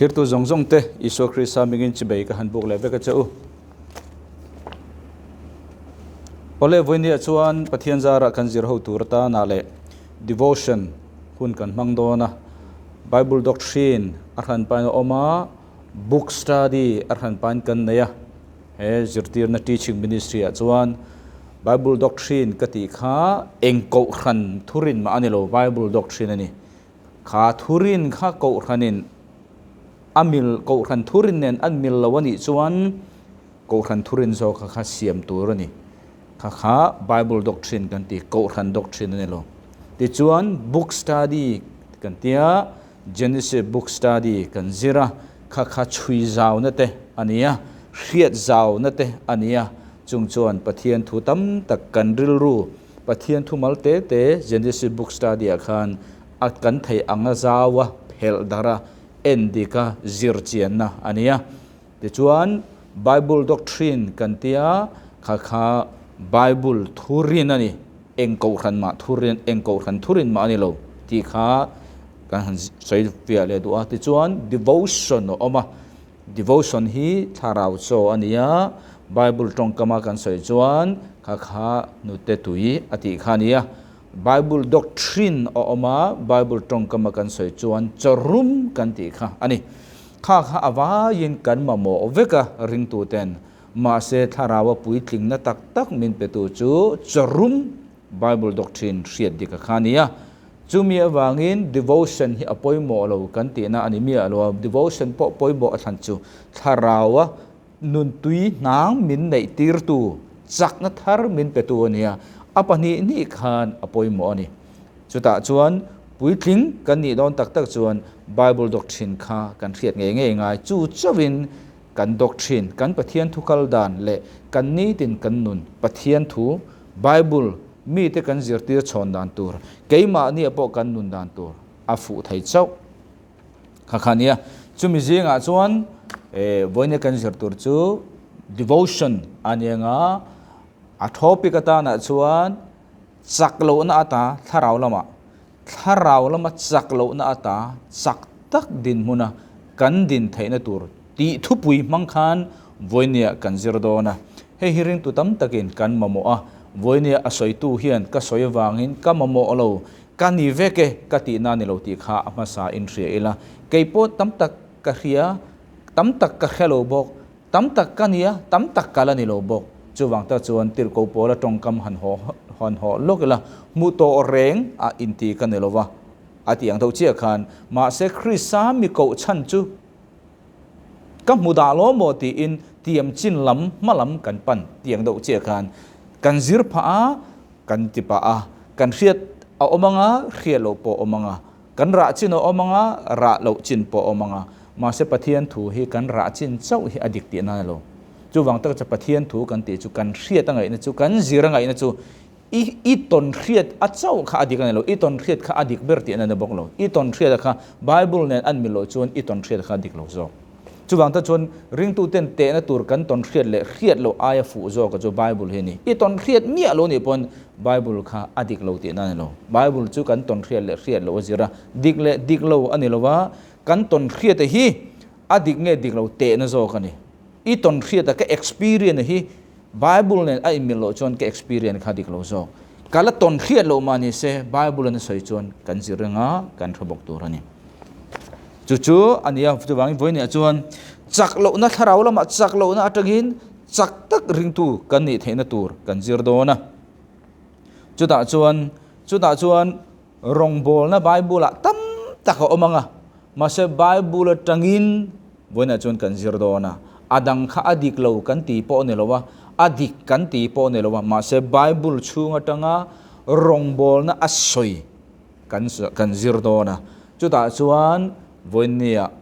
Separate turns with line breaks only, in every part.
Thlirtu zawng zawng te Isua Krista mingin chibei ka han buk leh vek a che u. Awle vawinia chuan Pathian zarah kan zir ho tur atana leh devotion hun kan hmang dawn a. Bible doctrine a hran pain a awm a, book study a hran pain kan nei a. He zirtirna teaching ministry ah chuan Bible doctrine ka tih kha eng kohhran thurin mah a ni lo, Bible doctrine a ni. Kha thurin kha kohhranin a mil, kohhran thurin nen an mil lo a nih chuan kohhran thurin zawk kha kha siam tur a ni. Kha kha Bible doctrine kan ti, kohhran doctrine a ni lo. Tichuan book study kan tia, Genesis book study kan zir a, kha kha chhui zauna te a ni a, hriat zauna te a ni a, chung chuan Pathian thu tam tak kan rilru, Pathian thumal te te Genesis book study ah khan a kan theih anga zau a, phelh darh a, en dik a, zir chianna a ni a. Tichuan Bible doctrine kan tia, kha kha Bible thurin a ni, eng kohhran mah thurin, eng kohhran thurin mah a ni lo tih kha kan han sawi fiah leh duh a. Tichuan devotion a awm a, Devotion hi thlarau chaw a ni a, Bible tawngkama kan sawi chuan kha kha nute tui a tih kha a ni a. Bible doctrine a awm a, Bible tawngkama kan sawi chuan chawrum kan tih kha a ni. Kha kha a vaiin kan mamawh vek a ringtuten, mahse thlaraua puitlingna tak tak min petu chu chawrum Bible doctrine hriat dik a kha a ni a. Chumi avangin devotion hi a pawimawh lo kan tihna a ni miah lo a, devotion pawh pawimawh a thlan chu thlaraua nuntui hnang min neih tirtu, chakna thar min petu a ni a, a pahnih hnih khan a pawimawh a ni. Chutah chuan puitling kan nih dawn tak tak chuan Bible doctrine kha kan hriat ngei ngei ngai, chu chauhin kan doctrine, kan Pathian thu kal dan leh kan nitin kan nun Pathian thu, Bible, mite kan zirtir chhawn dan tur, keimahnia pawh kan nun dan tur a fuh thei chauh kha kha nia. Chumi zingah chuan vawinia kan zir tur chu devotion a ni anga, a topic atanah chuan chak lohna ata thlarau lamah, thlarau lama chak lohna ata chak tak dinhmuna kan din theihna tur tih thupui hmang khan vawinia kan zir dawn a. Hei hi ringtu tam takin kan mamawh a, vawinia a sawitu hian ka sawi avangin ka mamawh lo, ka ni vek e ka tihna ni lo tih kha a hmasa in hria ila. Kei pawh tam tak ka hria, tam tak ka hre lo bawk, tam tak ka nia, tam tak ka la ni lo bawk. Chuvang tak chuan tirhko pawla tawngkam han haw han haw lawk ila, hmuh tawh reng a inti ka ni lo va, a tih ang deuh chiah khan, mahse Krista mi koh chhan chu Ka hmu dah lo maw tiin tiam chin lam hma lam kan pan tiang deuh chiah khan kan zir phah a, kan ti pah a, kan hriat a awm ang a, hriat loh pawh a awm ang a, kan rah chin a awm ang a, rah loh chin pawh a awm ang a, mahse Pathian thu hi kan rah chin chauh hi a dik tihna a ni lo. Chuvang tak chu Pathian thu kan tih chu kan hriat a ngaihna chu, kan zir a ngaihna chu I i tawn hriat a chauh kha a dik a ni lo, i tawn hriat kha a dik ber tih a ni bawk lo. I tawn hriat a kha Bible nen an mil loh chuan i tawn hriat kha a dik lo zawk. Chuvang te chuan ringtuten tehna tur kan tawn hriat leh hriat loh aia fuh zawk a chu Bible hi a ni. I tawn hriat miah lo nih pawn Bible kha a dik lo tihna a ni lo. Bible chu kan tawn hriat leh hriat loh a zir a, dik leh dik lo a ni lo va, kan tawn hriat a hi a dik nge dik lo tehna zawk a ni. I tawn hriat a ka experience hi Bible nen a inmil loh chuan ka experience kha dik lo zawk. Ka la tawn hriat loh mah ni se Bible in a sawi chuan kan zir reng a, kan hre bawk tur a ni. Chu chu a ni a, chuvangin vawiinah chuan chak lohna thlarau lamah chak lohna atangin chak tak ringtu kan nih theihna tur kan zir dawn a. Chutah chuan chutah chuan rawngbawlna Bible ah tam tak a awm ang a, mahse Bible atangin Vawiinah chuan kan zir dawn a, a dang kha a dik lo kan ti pawh a ni lo a, a dik kan ti pawh a ni lo a, mahse Bible chhung atanga rawngbawlna a sawi kan kan zir dawn a. Chutah chuan vawiinnia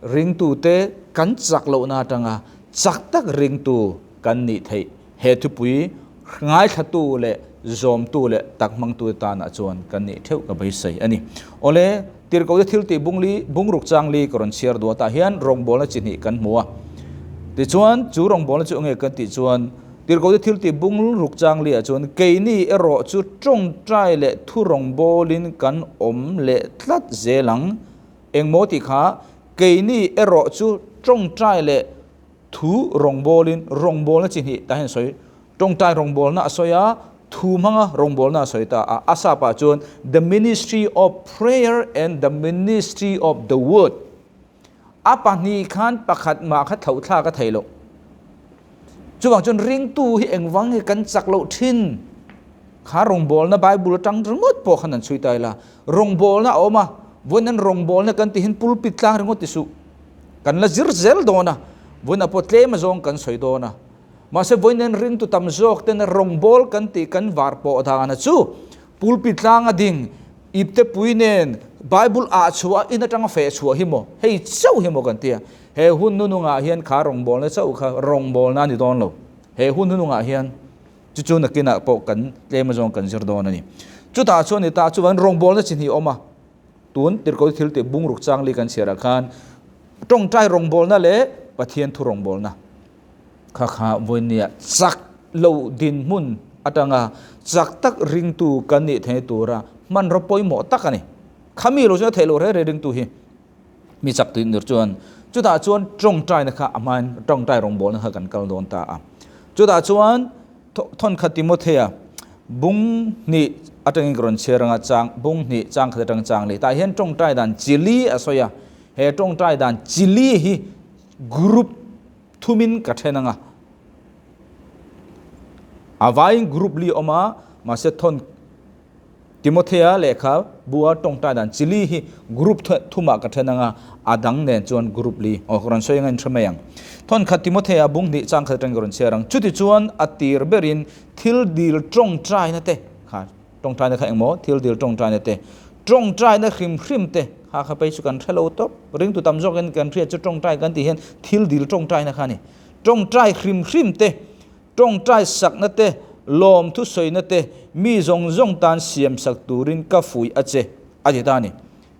ringtute kan chak lohna atanga chak tak ringtu kan nih theih he thupui ngaithlatu leh zawmtu leh tak hmangtute tanah chuan kan nih theuh ka beisei a ni. Awle, Tirhkohte thil tih bung li, bungruk chang li ka rawn chhiar duh atah hian rawngbawlna chi hnih kan hmu a. Tichuan, chu rawngbawlna chu enge kan tih chuan, Tirhkohte thil tih bungruk chang li ah chuan keini erawh chu tawngtai leh thu rawngbawlin kan awm leh tlat zel ang. Engmaw tih kha? Keini erawh chu tawngtai leh thu rawngbawlin rawngbawlna chi hnih tah hian a sawi. Tawngtai rawngbawlna a sawi a, thu hmanga rawngbawlna a sawi ta a. A sapah chuan The ministry of prayer and the ministry of the word. A pahnih khan pakhat mah kha thlauhthlak a thei loh. Chuvang chuan ringtu hi engvang nge kan chak loh thin? Kha rawngbawlna Bible atang ringawt pawh khan an chhui ta ila. Rawngbawlna a awm a, vawiin an rawngbawlna kan tihin pulpit tlang ringawt ti suh. Kan la zir zel dawn a, vawiin ah pawh tlem azawng kan sawi dawn a. Mahse vawiin an ringtu tam zawk ten rawngbâwl kan tih kan var pawh dana chu pulpit tlang a ding ipte pui nen Bible ah chhuah in atanga feh chhuah hi maw hei chauh hi maw kan ti a. He hun nunungah hian kha rawngbawlna chauh kha rawngbawlna a ni dawn lo. He hun nunungah hian chu chu nakinah pawh kan tlem azawng kan zir dawn a ni. Chutah chuan ni ta chuan rawngbawlna chi hnih a awm a. Tun tirhkoh thil tih bungruk changli kan chhiarah khan tawngtai rawngbawlna leh Pathian thu rawngbawlna. Kha kha vawinia chak lo dinhmun atanga chak tak ringtu kan nih theih tura hmanraw pawimawh tak a ni. Khami lo chuan a theih loh reng reng ringtu hi mi chak tih tur chuan chutah chuan tawngtaina kha a hmain tawngtai rawngbawlna kha kan kal dawn ta a. Chutah chuan thawnkhat Timothea bung hnih atangin ka rawn chhiar anga chang bung hnih chang khat atang chang leh tah hian tawngtai dan chili a sawi a. He tawngtai dan chili hi Group thumin ka then anga a vaiin group li awm a, mahse thawn Timothea lehkha bua tawngtai dan chili hi group thumah ka then anga a dang nen chuan group li aw ka rawn sawi anga in hre mai ang. Thawn khat Timothea bung hnih chang khat atangin ka rawn chhiar ang. Chuti chuan a tir berin thil dil tawngtaina te kha Tawngtaina kha engmaw thil dil tawngtaina te, tawngtaina hrim hrim te kha kha phei chu kan hre lo tawp. Ringtu tam zawkin kan hriat chu tawngtai kan tih hian thil dil tawngtaina kha a ni. Tawngtai hrim hrim te, tawngtai sakna te, lawmthu sawina te, mi zawng zawng tan siam sak turin ka fuih a che a ti ta a ni.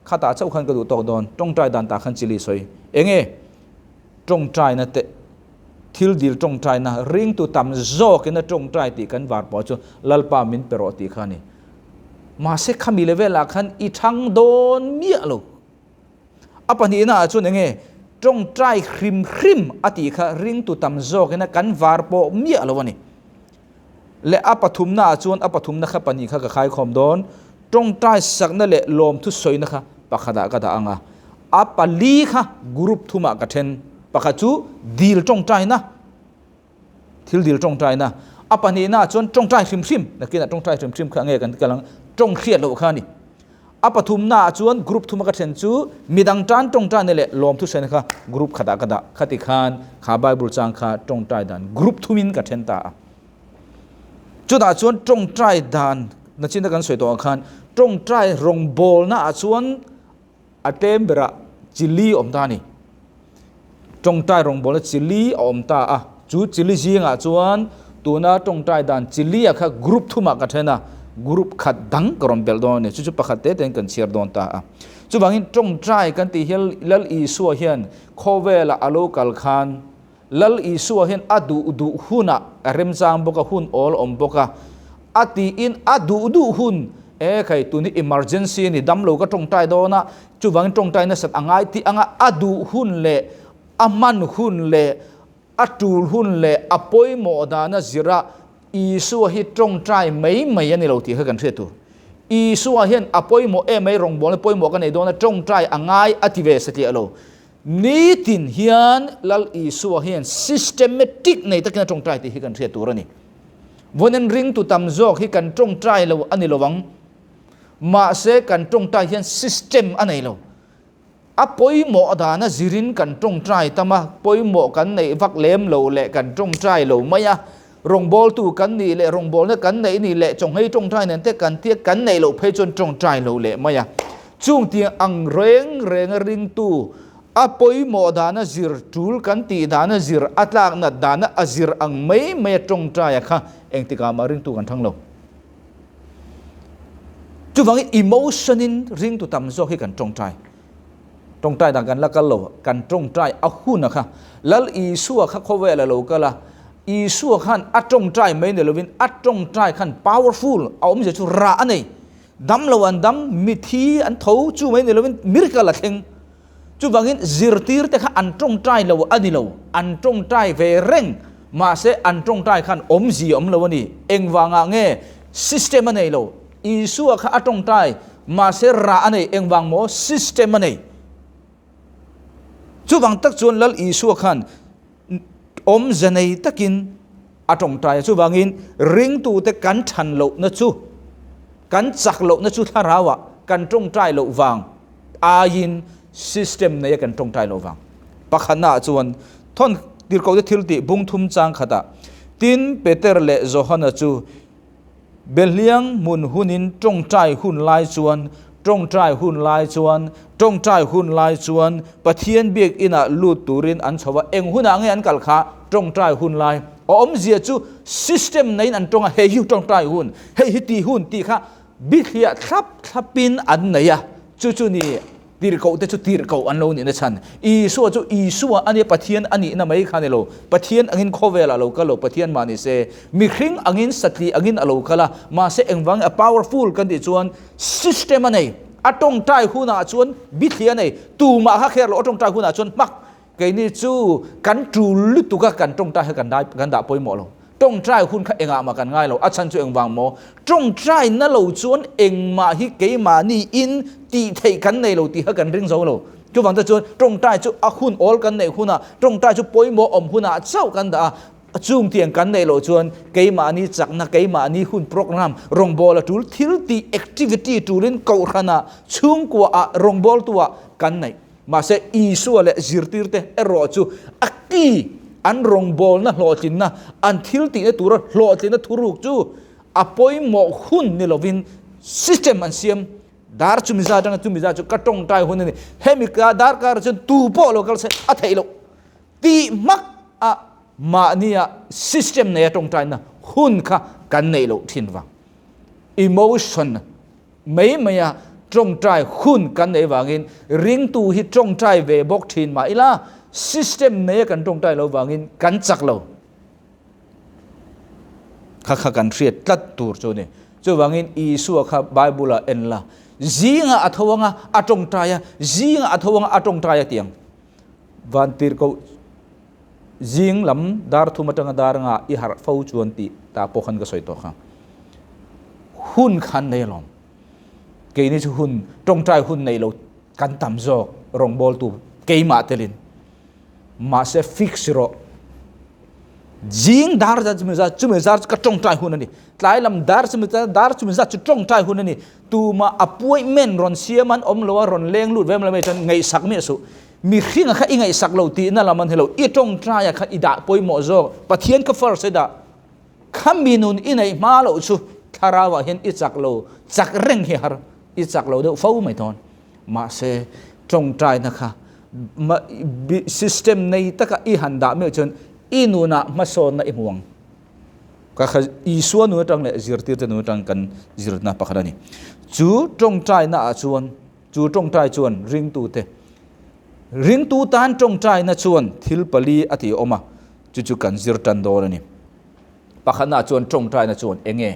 Khatah chauh khan ka duh tawk dawn, tawngtai dan tah khan chili sawi. Enge tawngtaina te? Thil dil tawngtaina ringtu tam zawkin a tawngtai tih kan var pawh chu Lalpa min pe rawh tih kha a ni. Mahse khami level ah khan i thang dawn miah lo. A pahnihna ah chuan enge tawngtai hrim hrim a tih kha ringtu tam zawkin a kan var pawh miah lo a ni. Leh a pathumna ah chuan a pathumna kha pahnih kha ka khaikhawm dawn, tawngtai sakna leh lawmthu sawina kha pakhatah ka dah ang a, a pali kha group thumah ka then, pakhat chu dil tawngtaina, thil dil tawngtaina, a pahnihna ah chuan tawngtai hrim hrim, nakinah tawngtai hrim hrim kha nge kan kal ang, tawng hriat loh kha a ni. A pathumna ah chuan group thuma ka then chu midang tan tawngtaina leh lawmthu hrena kha group khatah ka dah. Khati khan kha Bible chang kha tawngtai dan group thumin ka then ta a. Chutah chuan tawngtai dan nachina kan sawi tawh ang khan tawngtai rawngbawlna ah chuan a tlem berah chili awm ta a ni. Tawngtai rawngbawlna chili a awm ta a. Chu chili zingah chuan tuna tawngtai dan chili ah kha group thumah ka then a, group khat dang ka rawn belh dawn a ni. Chu chu pakhat te tein kan chhiar dawn ta a. Chuvangin tawngtai kan tih hian Lal Isua hian khawvelah a lo kal khan Lal Isua hian a duh duh hunah a remchang bawk a, hun awl a awm bawk a, a tiin a duh duh hun, e khai tun hi emergency a ni, damlo ka tawngtai dawn a, chuvangin tawngtai nasat a ngai tih anga a duh hun leh a hman hun leh a tul hun leh a pawimawh dana zira Isua hi tawngtai mai mai a ni lo tih kha kan hriat tur. Isua hian a pawimawh em mai rawngbawlna pawimawh ka nei dawn a, tawngtai a ngai a ti ve satliah lo. Nitin hian Lal Isua hian systematic nei takin a tawngtai tih hi kan hriat tur a ni. Vawiin ringtu tam zawk hi kan tawngtai lo a ni lo ang. Mahse kan tawngtai hian system a nei lo. A pawimawh dana zirin kan tawngtai tam a, pawimawh kan neih vak lem lo leh kan tawngtai lo mai a. Rawngbawltu kan nih leh rawngbawlna kan neih nih leh chawnghei tawngtai nen te kan tia kan neih loh phei chuan tawngtai lo leh mai a. Chung tiang ang reng renga ringtu a pawimawh dana zir tul kan tih dana zir a tlak nat dana a zir ang mai mai a tawngtaia kha engtikah mah ringtu kan thang lo. Chuvangin emotion in ringtu tam zawk hi kan tawngtai. Tawngtai dan kan la kal lo, kan tawngtai a hun a kha. Lal Isua kha khawvel a lo kal a, Isua khan a tawngtai mai ni lovin a tawngtai khan powerful a awmzia chu rah a nei. Dam lo an dam, mithi an tho chu mai ni lovin miracle a thleng. Chuvangin zirtirte kha an tawngtai lo a ni lo, an tawngtai ve reng, mahse an tawngtai khan awmzia awm lo a ni. Engvangah nge system a nei lo? Isua kha a tawngtai, mahse rah a nei, engvang maw? System a nei. Chuvang tak chuan Lal Isua khan awmze nei takin a tawngtai a, chuvangin ringtute kan than lohna chu, kan chak lohna chu thlarauah kan tawngtai loh vang aiin system neia kan tawngtai loh vang. Pakhatnaah chuan thawn tirhkohte thil tih bung thum chang khatah tin Peter leh Johana chu Behliang hmun hunin tawngtai hun lai chuan, tawngtai hun lai chuan, tawngtai hun lai chuan Pathian biakinah lut turin an chho a, eng hunah nge an kal kha? Tawngtai hun lai. A awmzia chu system neiin an tawng a, hei hi tawngtai hun, hei hi ti hun tih kha bithliah thlap thlapin an nei a, chu chu ni. Tirhkoh te chu tirhkoh an lo nihna chhan. Isua chu Isua a nia, Pathian a nihna mai kha a ni lo. Pathian angin khawvelah a lo kal lo, Pathian mah ni se. Mihring angin, satli angin a lo kal a, mahse engvangin a powerful kan tih chuan system a nei. A tawngtai hunah chuan bithli a nei. Tumah kha kher lo, a tawngtai hunah chuan hmak. Keini chu kan tul lutuk a, kan tawngtai kha kan dah pawimawh lo. Tawngtai hun kha engah mah kan ngai lo, a chhan chu engvang maw? Tawngtai na lo chuan engmah hi keimahni in tih theih kan nei lo tih kha kan ring zo lo. Chuvang te chuan tawngtai chu a hun awl kan neih hunah, tawngtai chu pawimawh awm hunah chauh kan dah a, chung tiang kan neih loh chuan keimahni chakna, keimahni hun program, rawngbawla tul thil tih activity tulin kohhranah, chhungkuaah, rawngbawltuah kan neih. Mahse, Isua leh zirtirte erawh chu a ki an rawngbawlna hlawhtlinna, an thiltihna tura hlawhtlinna thuruk chu a pawimawh hun ni lovin system an siam. Dar chumi zat atanga chumi zat chu ka tawngtai hun a ni. Hemi ka darkar chuan tu pawh lo kal se a theih loh tih hmak a mahnia system neia tawngtaina hun kha kan neih loh thin vang. Emotion. Mai maia tawngtai hun kan neih vangin ringtu hi tawngtai ve bawk thin mah ila system neia kan tawngtai lo vangin kan chak lo. Kha kha kan hriat tlat tur chu a ni. Chuvangin Isua kha Bible ah en la, zingah a tho anga a tawngtai a, zingah a tho anga a tawngtai a tiang. Vantirhkoh zing lam dar thum atanga dar nga i harh fo chuan tih ta pawh khan ka sawi tawh kha. Hun khan nei alawm. Keini chu hun tawngtai hun nei lo kan tam zawk rawngbawltu keimah telin. Mahse fix rawh. Zing dar zat chumi zat chumi zat ka tawngtai hun a ni. Tlai lam dar chumi zat dar chumi zat chu tawngtai hun a ni. Tuma appointment rawn siam an awm lo a rawn leng lut ve mai chuan ngaihsak miah suh. Mihringa kha i ngaihsak lo tihna lam an ni lo. I tawngtaia kha i dah pawimawh zawk. Pathian kha first i dah. Kha mi nun i neih hma loh chu thlarauah hian i chak lo, chak reng hi har i chak lo deuh fo mai dawn. Mahse tawngtaina kha system nei taka i han dah meuh chuan i nunah hmasawnna i hmu ang. Ka kha Isua nun atang leh zirtirte nun atang kan zirna pakhat a ni. Chu tawngtaina ah chuan, chu tawngtai chuan ringtute, ringtu tan tawngtaina chuan thil pali a ti awm a, chu chu kan zir tan dawn a ni. Pakhatna chuan tawngtaina chuan enge?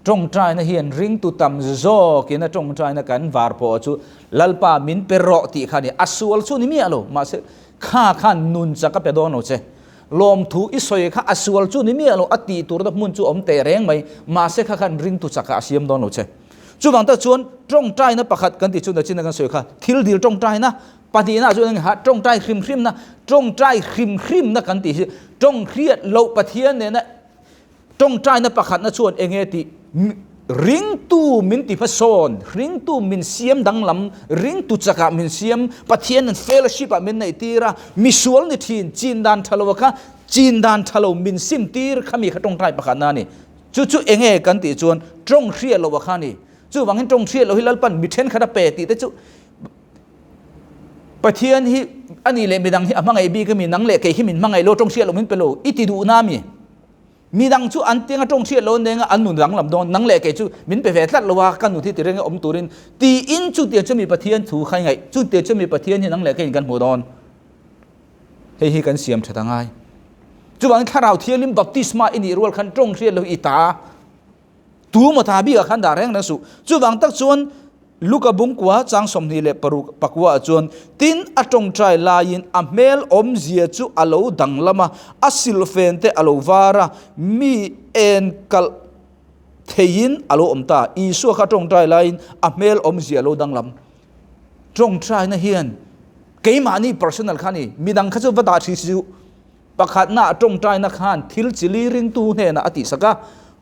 Tawngtaina hian ringtu tam zawkin a tawngtaina kan var pawh chu Lalpa min pe rawh tih kha a ni. A sual chu ni miah lo, mahse kha khan nun chak a pe dawn lo che. Lawmthu i sawi kha a sual chu ni miah lo, a tih turna hmun chu awm teh reng mai, mahse kha khan ringtu chakah a siam dawn lo che. Chuvang tak chuan tawngtaina pakhat kan tih chu nachina kan sawi kha thil dil tawngtaina, pahnihna chuan engha tawngtai hrim hrimna, tawngtai hrim hrimna kan tih hi tawng hriat loh Pathian nena Tawngtaina pakhatna chuan enge tih ringtu min ti hmasawn, ringtu min siam danglam, ringtu chakah min siam, Pathian nen fellowship ah min neih tir a, misual ni thin, chin dan tha lo kha chin dan tha lo min sim tir kha mi kha tawngtai pakhatna a ni. Chu chu enge kan tih chuan tawng hriat loh a kha a ni. Chuvangin tawng hriat loh hi Lalpan mi thenkhat a pe tih te chu Pathian hi a nih leh midang hi a hmangaih bik a mi, nang leh kei hi min hmangaih lo, tawng hriat loh min pe lo, i ti duh na mi? Midang chu an tianga tawng hriat lo neng a an nun danglam dawn, nang leh kei chu min pe ve tlat lo a, ka nun hi ti reng e awm turin tiin chutiang chu mi Pathian thu kha i ngaih, chutiang chu mi Pathian hi nang leh keiin kan hmuh dawn. Hei hi kan siam that a ngai. Chuvangin Thlarau Thianghlim baptisma i nih rual khan tawng hriat lo i ta. Tu maw ta bikah khan dah reng reng suh. Chuvang tak chuan. Luka bungkua chang 26 ah chuan, Tin, a tawngtai laiin a hmel awmzia chu a lo danglam a, a silhfen te a lo var a, mi en kalh theiin a lo awm ta. Isua kha tawngtai laiin a hmel awmzia a lo danglam. Tawngtaina hian keimahni personal kha a ni, midang kha chu va dah thin si u. Pakhatnaah tawngtaina khan thil chi li ringtu hnenah a tihsak a,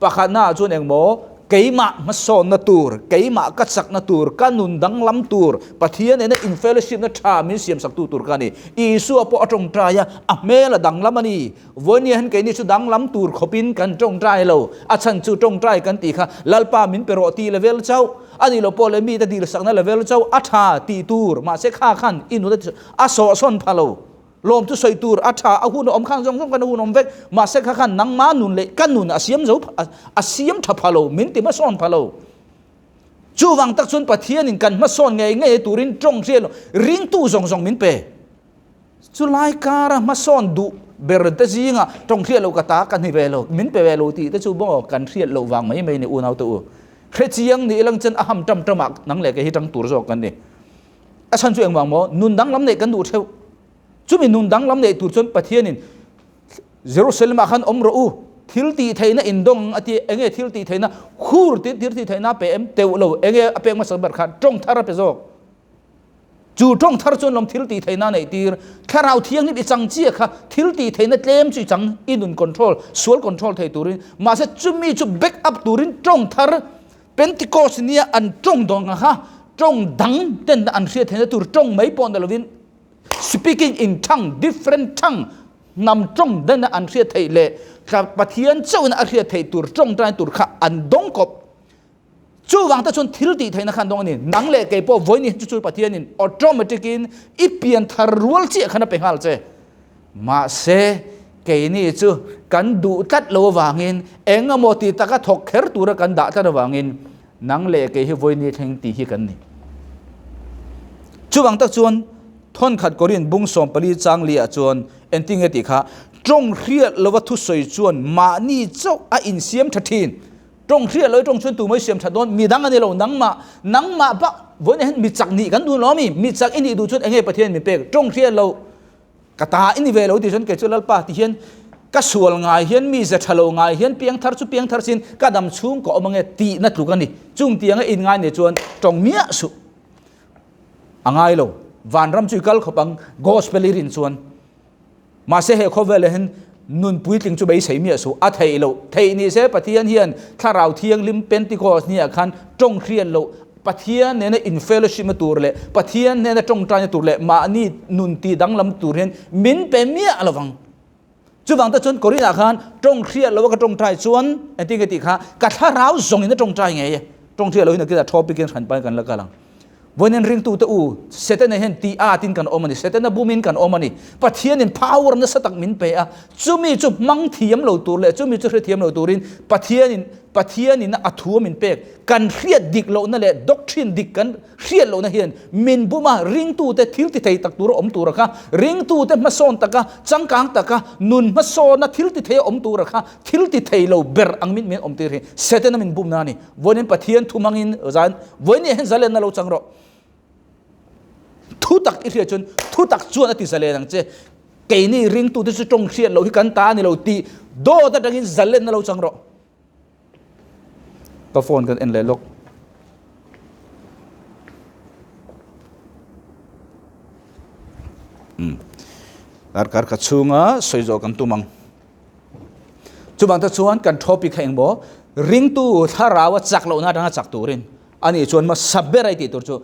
pakhatnaah chuan engmaw keimah hmasawnna tur, keimah ka chakna tur, ka nun danglam tur, Pathian nena in fellowship-na tha min siamsaktu tur kha a ni. Isua pawh a tawngtai a, a hmel a danglam a ni. Vawinia hian keini chu danglam tur khawpin kan tawngtai lo, a chhan chu tawngtai kan tih kha Lalpa min pe rawh tih level chauh a nih loh pawh leh mite dilsakna level chauh a tha tih tur, mahse kha khan i nun a sawhsawn pha lo. Lawm chu sawi tur a tha, a hun a awm khan zawng zawng khan a hun awm vek. Mahse kha khan nangma nun leh ka nun a siam zo a siam tha pha lo, min ti hmasawn pha lo. Chuvang tak chuan Pathianin kan hmasawn ngei ngei turin tawng hriat lo, ringtu zawng zawng min pe. Chulai kara hmasawn duh ber te zinga tawng hriat lo ka ta ka ni ve lo, min pe ve lo tih te chu maw kan hriat loh vang mai mai ni unau te u. Hrechiang ni ilang chuan a ham tam tam ah nang leh kei hi tang tur zawk kan ni. A chhan chu engvang maw? Nun danglam neih kan duh theuh. Chumi nun danglam neih tur chuan Pathianin Jerusalem-ah khan awm rawh u, thil tih theihna indawng ang a ti. Enge thil tih theihna? Khur tiin thil tih theihna a pe em? Teuh lo. Enge a pek hmasa ber kha? Tawng thar a pe zawk. Chu tawng thar chuan lawm thil tih theihna a neih tir. Thlarau Thianghlim i chang chiah kha thil tih theihna tlem chu i chang, i nun control, sual control thei turin. Mahse chumi chu back up turin tawng thar Pentecost nia an tawng dawn ang kha tawng dang ten an hriat theihna tur tawng mai pawh ni lovin speaking in tongue, different tongue, hnam tawng dana an hriat theih leh Pathian chauhin a hriat theih tur tawngtai tur kha an dawng kawp. Chuvang te chuan thil tih theihna kha an dawng a ni. Nang leh kei pawh vawiin chu chu Pathianin automatic in i pian thar rual chiah khan a pe nghal che. Mahse, keini chu kan duh tlat lo avangin eng emaw ti taka thawk kher tura kan dah tlat avangin nang leh kei hi vawiin thleng tih hi kan ni. Chuvang tak chuan thawnkhat Korin bung 14 chang liah chuan engtin nge tih kha tawng hriat lova thusawi chuan mahni chauh a insiam tha thin. Tawng hriat lo i tawng chuan tumai siam tha dawn midang a ni lo nangmah nangmah bak vawiin hian mi chak nih kan duh lo ami mi chak i nih duh chuan enge Pathian min pek tawng hriat lo Ka ta i ni ve lo ti chuan kei chu Lalpa ti hian ka sual ngai hian mi ze tha lo ngai hian piangthar chu piangthar sin ka dam chhung ka awm ange tihna tluk a ni. Chung tianga in ngai nei chuan tawng miah suh a ngai lo. Vanram chu i kal khawp ang gospel i rin chuan. Mahse he khawvel ah hian nun puitling chu beisei miah suh a theih loh. Theih ni se Pathian hian Thlarau Thianghlim Pentecost ni ah khan tawng hriat loh Pathian nena in fellowship na tur leh Pathian nena tawngtaina tur leh mahni nun ti danglam tur hian min pe miah lovang. Chuvang te chuan Korinah khan tawng hriat lo a ka tawngtai chuan engtin nge tih kha ka thlarau zawngin a tawngtai ngei e. Tawng hriat lo hi nakin a topic in hran pain kan la kal ang. Vawiin ringtute u, Setana hian tih atin kan awm a ni, Setana bumin kan awm a ni. Pathianin power nasa tak min pe a, chumi chu hmang thiam lo tur leh chumi chu hrethiam lo turin Pathianin Pathianin a thu a min pek. Kan hriat dik lohna leh doctrine dik kan hriat lohna hian min bum a, ringtute thil ti thei tak tura awm tura kha, ringtute hmasawn taka, changkang taka, nun hmasawna thil ti thei a awm tura kha thil ti thei lo ber ang min min awm tir hi Setana min bumna a ni. Vawiin Pathian thu hmangin zan vawiin hian zalenna lo chang rawh. Thu tak i hriat chuan thu tak chuan a ti zalen ang che. Keini ringtute chu tawng hriat loh hi kan ta a ni lo tih dawt atangin zalenna lo chang rawh. Ka phone kan en leh lawk. Darkar khat chhunga sawi zawh kan tum ang. Chuvang te chuan kan topic kha engmaw ringtu thlarau a chak lohna atanga chak turin ani chuan hmasa ber a i tih tur chu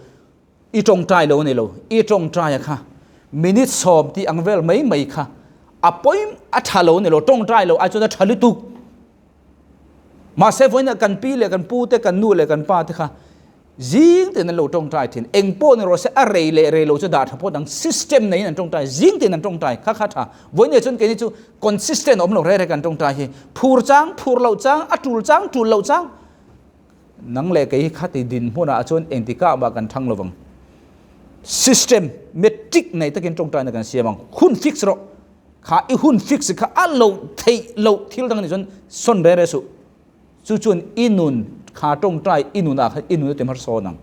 i tawngtai lo a ni lo, i tawngtai a kha minute 10 tih ang vel mai mai kha a pawi a tha lo a ni lo, tawngtai lo ai chuan a tha lutuk. Mahse vawiinah kan pi leh kan pu te kan nu leh kan pa te kha Zing tin an lo tawngtai thin. Eng pawh ni rawh se a rei leh rei lo chu dah tha phawt ang. System neiin an tawngtai. Zing tin an tawngtai. Kha kha tha. Vawiin chuan keini chu consistent awm lo rei rei kan tawngtai hi. Phur chang, phur loh chang, a tul chang, tul loh chang. Nang leh kei hi khati dinhmunah chuan engtikah mah kan thang lovang. System, metric nei takin tawngtaina kan siam ang. Hun fix rawh. Kha i hun fix kha a lo theih loh thil dang a nih chuan sawn rei rei suh. Chu chuan i nun kha tawngtai i nunah khan i nun a ti hmar sawn ang.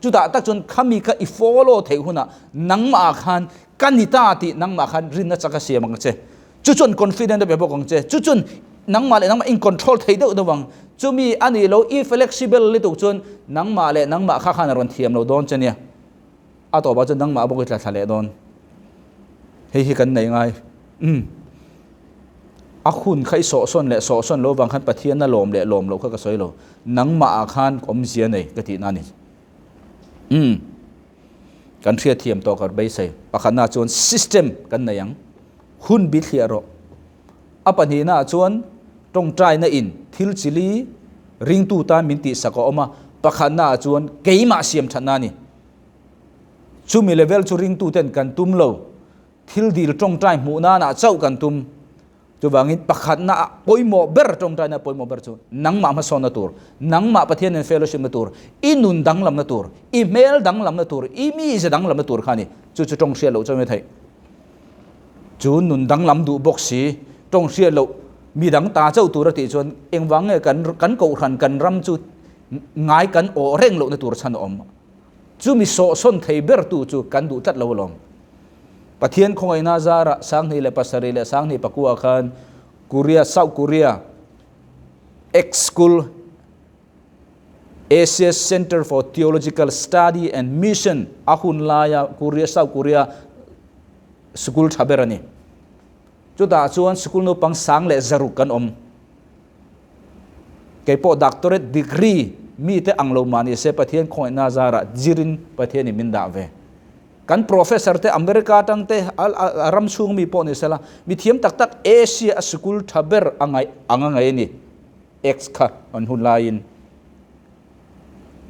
Chutah tak chuan khami kha i follow theih hunah nangmah ah khan ka ni ta tih nangmah khan rinna chak a siam ang che. Chu chuan confident a pe bawk ang che. Chu chuan nangmah leh nangmah in control thei deuh deuh ang. Chumi a nih lo i flexible lutuk chuan nangmah leh nangmah kha khan a rawn thiam lo dawn che nia. A tawpah chuan nangmah bawk i tla thla leh dawn. Hei hi kan nei ngai. Umm. A hun kha i sawhsawn leh sawhsawn lo vang khan Pathian a lawm leh lawm loh kha ka sawi lo. Nangmah ah khan awmzia nei ka tihna a ni. Umm. Kan hriatthiam tawh ka beisei. Pakhatnaah chuan system kan nei ang. Hun bi thliah rawh. A pahnihnaah chuan tawngtaina in thil chili ringtu tan min tihsak a awm a. Pakhatnaah chuan keimah siam thatna a ni. Chumi level chu ringtuten kan tum lo. Thil dil tawngtai hmuh nanah chauh kan tum. Chuvangin pakhatna ah pawimawh ber tawngtaina pawimawh ber chu nangmah hmasawnna tur, nangmah Pathian nen fellowship na tur, i nun danglamna tur, i hmel danglamna tur, i mize danglamna tur kha a ni. Chu chu tawng hriat loh chuan theih. Chu nun danglam duh bawk si, tawng hriat loh mi dang ta chauh tur a tih chuan engvang nge kan kan kohhran kan ram chu ngai kan awh reng lohna tur chhan a awm. Chumi sawhsawn thei bertu chu kan duh tlat lo alawm. Pathian khawngaihna zarah 2007 leh 2009 khan Korea, South Korea, ex school Asia Center for Theological Study and Mission a hun laia Korea, South Korea school tha ber a ni. Chutah chuan school naupang 1,600 kan awm. Keipawh doctorate degree mite ang lo mah ni se Pathian khawngaihna zarah zirin Pathianin min dah ve. Kan professor te America atang te a ram chhung mi pawh ni sela mi thiam tak tak Asia a sikul tha ber a ngaih ang a ngaih a ni. Ex kha an hun laiin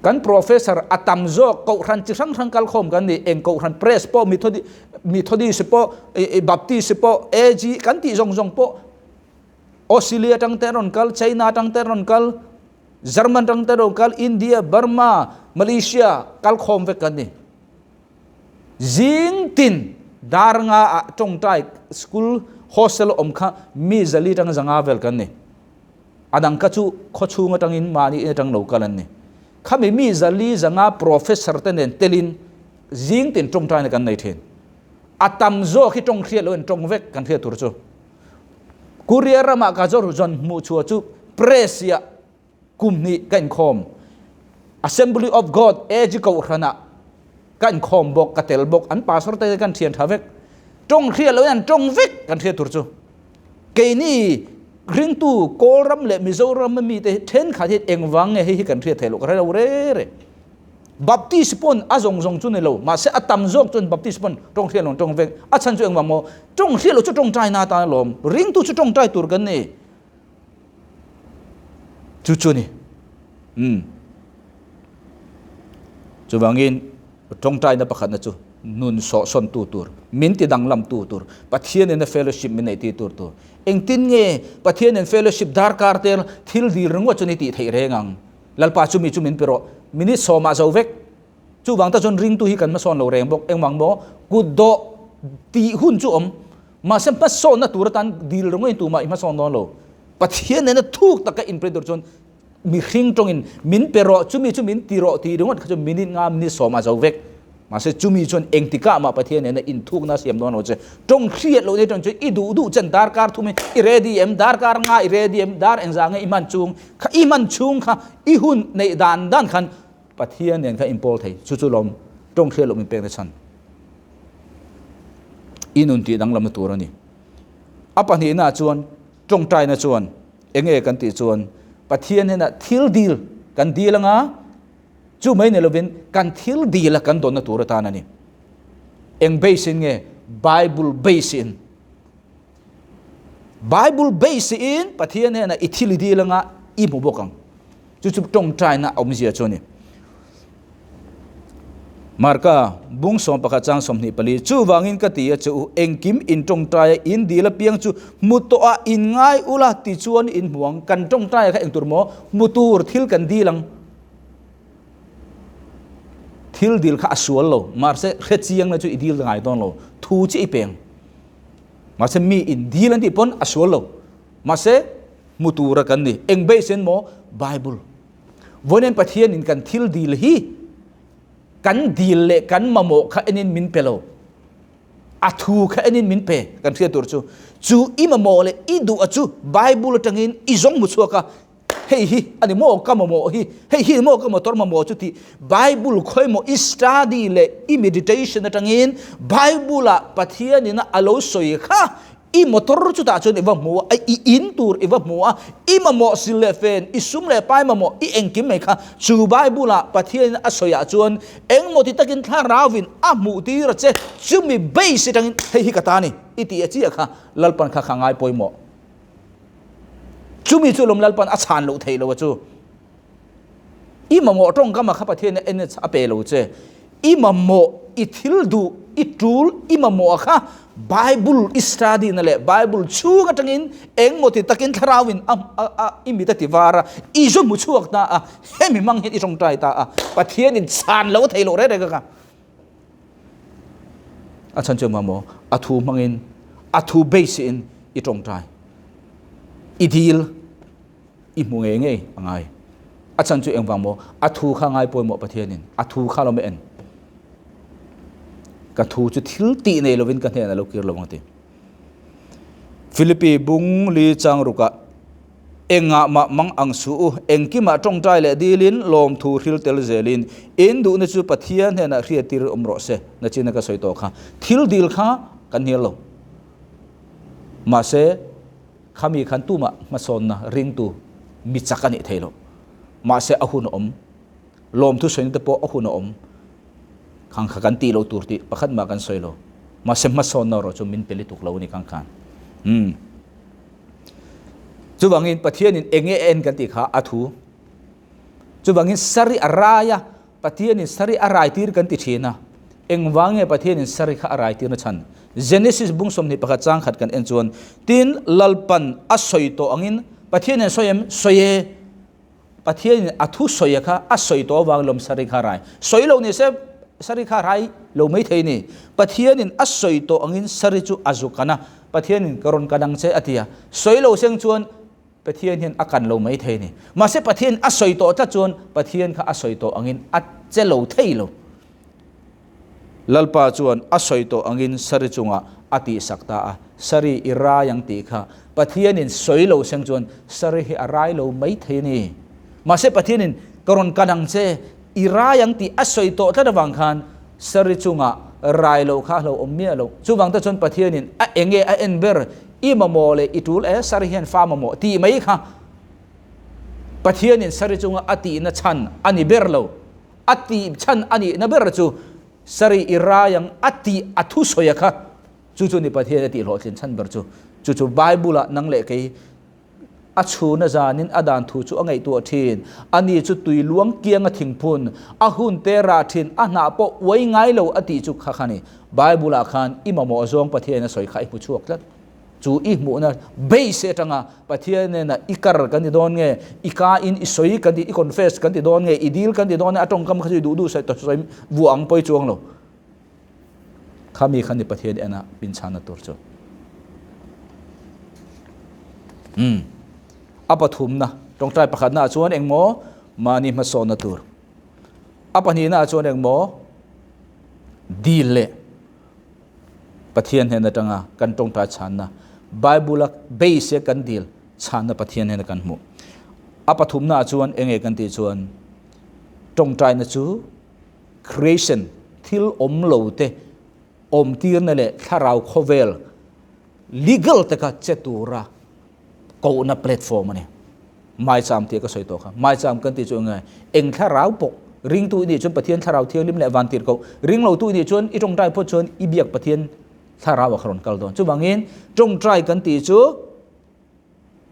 kan professor a tam zawk kohhran chi hrang hrang kal khawm kan ni eng kohhran press pawh Methodi Methodist pawh Baptist pawh AG kan tih zawng zawng pawh Australia atang te an rawn kal China atang te an rawn kal German atang te an rawn kal India Burma Malaysia kal khawm vek kan ni. Zing tin dar nga ah tawngtai school hostel awm kha mi zali tang zanga vel kan ni. A dang kha chu khaw chhung atangin mahni in atang lo kal an ni. Khami mi zali zanga professor te nen telin zing tin tawngtaina kan nei thin. A tam zawk hi tawng hriat lo in tawng vek kan hriat tur chu. Korea ramah ka zawr zawn hmuh chhuah chu press ah Kum hnih ka inkhawm. Assembly of God AG Kohhranah ka inkhawm bawk, ka tel bawk. An pastor te kan thian tha vek. Tawng hriat loin an tawng vek kan hriat tur chu. Keini ringtu Kawlram leh Mizoram a mite thenkhat hian engvang nge hei hi kan hriat theih loh ka hre lo re re. Baptist pawn a zawng zawng chu ni lo, mahse a tam zawk chuan Baptist pawn tawng hriat loh an tawng vek. A chhan chu engvang maw? Tawng hriat loh chu tawngtai na atan alawm. Ringtu chu tawngtai tur kan ni. Chu chu ni. Umm. Chuvangin tawngtaina pakhatna chu nun sawhsawn tu tur, min ti danglam tu tur, Pathian in a fellowship min neih tir tur tur. Engtin nge Pathian in fellowship darkar te thil dil ringawt chu ni tih theih reng ang. Lalpa chumi chu min pe rawh. Minute sawmah zo vek. Chuvang ta chuan ringtu hi kan hmasawn lo reng bawk. Engvang maw? Kut dawh tih hun chu awm. Mahse hmasawnna tur atan dil ringawin tumah i hmasawn dawn lo. Pathian nena thuk taka inpre tur chuan mihring tawngin min pe rawh, chumi chu min ti rawh tih ringawt kha chu minute nga minute sawm a zo vek. Mahse chumi chuan engtikah mah Pathian nena inthukna a siam dawn lo che. Tawng hriat loh nei tawng chu i duh duh chen darkar thum hi i ready em, darkar nga i ready em, dar engzah nge i hman chung kha i hman chhung kha i hun neih dan dan khan Pathian nen kha inpawl thei. Chu chu lawm tawng hriat loh min pek na chhan. I nun tih danglamna tur a ni. A pahnihna chuan tawngtaina chuan enge kan tih chuan Pathian hnenah thil dil kan dil anga chu mai ni lovin kan thil dil a kan dawnna tur atan a ni. Eng base in nge? Bible base in. Bible base in Pathian hnenah i thil i dil anga i hmu bawk ang. Chu chu tawngtaina awmzia chu a ni. Marka bung 11 chang 24 Chuvangin ka ti a che u, engkim in tawngtai a, in dil apiang chu hmu tawh a, in ngai ula tichuan in hmu ang. Kan tawngtai a kha engtur maw? Hmu tur thil kan dil ang. Thil dil kha a sual lo, mahse hre chiang na chu i dil ngai dawn lo, thu chiah i peng. Mahse mi in dil an tih pawn a sual lo. Mahse hmu tura kan ni. Eng base in maw? Bible. Vawiin Pathian in kan thil dil hi Kan dil leh kan mamawh kha enin min pe lo. A thu kha enin min pe kan hriat tur chu. Chu i mamawh leh i duh a chu Bible atangin i zawng hmu chhuak a, hei hi a ni maw ka mamawh hi, hei hi maw ka motor mamawh chu tih Bible khawimaw i study leh i meditation atangin Bible ah Pathianin a lo sawi kha I motor chutah chuan i va hmu a, i in tur i va hmu a, i mamawh sil leh fen, i sum leh pai mamawh, i engkim mai kha chu Bible-ah Pathianin a sawiah chuan engmaw ti takin Thlarauvin a hmuh tir a che, chumi base atangin hei hi ka ta ni i tih a chiah kha Lalpan kha kha ngai pawimawh. Chumi chu lawm Lalpan a chhan loh theih lo a chu. I mamawh tawngkam ah kha Pathian a en a pe lo che. I mamawh, i thil duh, i tul, i mamawh ah kha Bible i study na leh Bible chhung atangin engmaw ti takin thlarau in a a i mit a ti var a, i zu hmu chhuak ta a, hemi hmang hian i tawngtai ta a, Pathian in chhan lo a thei loh reng reng a kha. A chhan chu engmah maw? A thu hmangin, a thu base in i tawngtai, i dil. I hmu ngei ngei a ngai. A chhan chu engvang maw? A thu kha ngai pawimawh Pathianin a thu kha lo en. Ka thu chu thil tih nei lovin ka hnenah lo kir lo ang a ti. Philippi bung li chang rukah engah mah mang ang suh u, engkimah tawngtai leh dilin lawmthu hril tel zelin in duhna chu Pathian hnenah hriattir awm rawh se. Nachina ka sawi tawh kha. Thil dil kha kan hnial lo. Mahse. Khami khan tumah hmasawnna ringtu mi chak a nih thei lo. Mahse a hun a awm. Lawmthu sawina te pawh a hun a awm. Khang kha kan tih loh tur tih pakhat mah kan sawi lo. Mahse hmasawnna erawh chu min pe lutuk lo a ni khang khan. Umm. Chuvangin Pathianin eng nge a en kan tih kha a thu. Chuvangin sari a rai a, Pathianin sari a rai tir kan ti thin a, engvang nge Pathianin sari kha a rai tirna chhan? Genesis bung 21 chang khat kan en chuan, Tin, Lalpan a sawi tawh angin, Pathianin a sawi em? Sawi e. Pathianin a thu sawi a kha a sawi tawh avang lawm sari kha a rai. Sawi lo ni se sari kha a rai lo mai thei ni. Pathianin a sawi tawh angin sari chu a zuk kan a, Pathianin ka rawn kan ang che a ti a. Sawi lo seng chuan Pathian hian a kan lo mai thei a ni. Mahse Pathian a sawi tawh tlat chuan Pathian kha a sawi tawh angin a che lo thei lo. Lalpa chuan a sawi tawh angin Sari chungah a tihsak ta a, Sari i rai ang tih kha Pathianin sawi lo seng chuan Sari hi a rai lo mai thei a ni. Mahse Pathianin ka rawn kan ang che, i rai ang tih a sawi tawh tlat avang khan Sari chungah rai loh kha a hlauhawm miah lo. Chuvang te chuan Pathianin a enge a en ber I mamawh leh i tul e, sari hian fa mamawh tih mai kha Pathianin sari chunga a tihna chhan a ni ber lo. A tih chhan a nihna ber chu sari i rai ang a tih a thusawi a kha chu chu ni Pathian a tih hlawhtlin chhan ber chu. Chu chu Bible-ah nang leh kei A chhuna zanin a dan thu chu a ngaihtuah thin. Ani chu tui luang kianga thingphun, a hun te rah thin, a hnah pawh uai ngai lo a tih chu kha kha ni. Bible-ah khan i mamawh zawng Pathian a sawi kha i hmu chhuak tlat. Chu i hmuhna base atanga Pathian nena i kar kan ti dawn nge, i ka in i sawi kan ti, i confess kan ti dawn nge, i dil kan ti dawn nge, a tawngkam kha chu i duh duh sawi sawi vuah ang pawi chuang lo. Khami kha ni Pathian ena min chhana tur chu. Um. A pathumna, tawngtai pakhatna ah chuan engmaw mahni hmasawnna tur. A pahnihna ah chuan engmaw dil leh Pathian hnen atanga kan tawngtai chhanna, Bible a base kan dil chhanna Pathian hnena kan hmuh. A pathumna ah chuan enge kan tih chuan tawngtaina chu Creation, thil awm lo te awm tirna leh thlarau khawvel legal taka che tura kohna platform a ni. Maicham tih ka sawi tawh kha. Maicham kan tih chu eng nge? Eng thlarau pawh ringtu i nih chuan Pathian thlarau thianghlim leh van tir koh. Ring lotu i nih chuan i tawngtai phawt chuan i biak Pathian thlarau a kha rawn kal dawn. Chuvangin tawngtai kan tih chu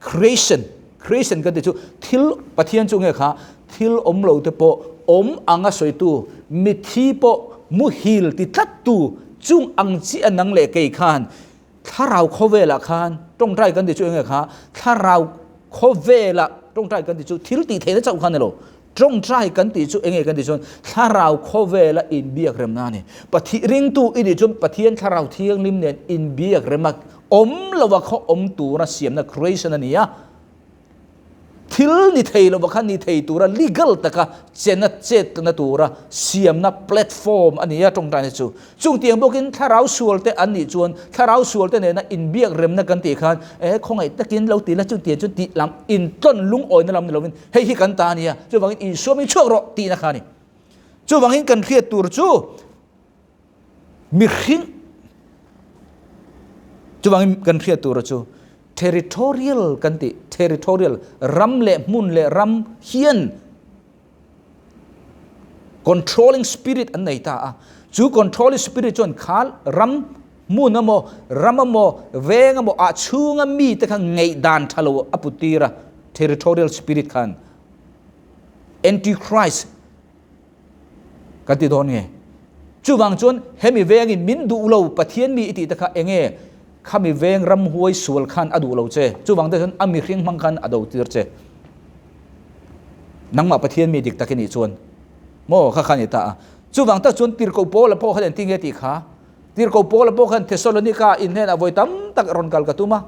Creation, creation kan tih chu thil Pathian chu nge kha thil awm lo te pawh awm anga sawitu, mitthi pawh muhil ti tlattu chung ang chi a nang leh kei khan thlarau khawvelah khan tawngtai kan tih chu enge kha thlarau khawvelah tawngtai kan tih chu thil tih theihna chauh khan ni lo tawngtai kan tih chu enge kan tih chuan thlarau khawvela inbiak remna a ni. Pathian ringtu i nih chuan Pathian thlarau thianghlim nen inbiak rema awm lova khaw awm tura siamna creation a ni a. Thil ni thei lova kha ni thei tura legal taka chena chetna tura siamna platform a ni a tawngtaina chu. Chungtiang bawkin thlarau sualte an nih chuan thlarau sualte nena inbiak remna kan tih khan e khawngaih takin lo ti la chungtiang chuan tih lam intlawn lungawina lam ni lovin hei hi kan ta a nia chuvangin insuamin chhuak rawh tihna kha a ni. Chuvangin kan hriat tur chu Mihring chuvangin kan hriat tura chu territorial kan tih territorial ram leh hmun leh ram hian controlling spirit an nei ta a chu controlling spirit chuan kha ram hmun emaw ram emaw veng emaw ah chhunga mite kha ngaihdan tha lo a put tir a territorial spirit khan antichrist Kan ti dawn nge? Chuvang chuan hemi vengin min duh lo Pathian mi i tih te kha enge khami veng ramhuai sual khan a duh lo che. Chuvang te chuan a mihring hmang khan a do tir che. Nangmah Pathian mi dik tak i nih chuan maw kha kha ni ta a. Chuvang tak chuan tirhkoh Paula pawh khan engtin nge tih kha? Tirhkoh Paula pawh khan Thessalonika in hnenah vawi tam tak rawn kal ka tum a,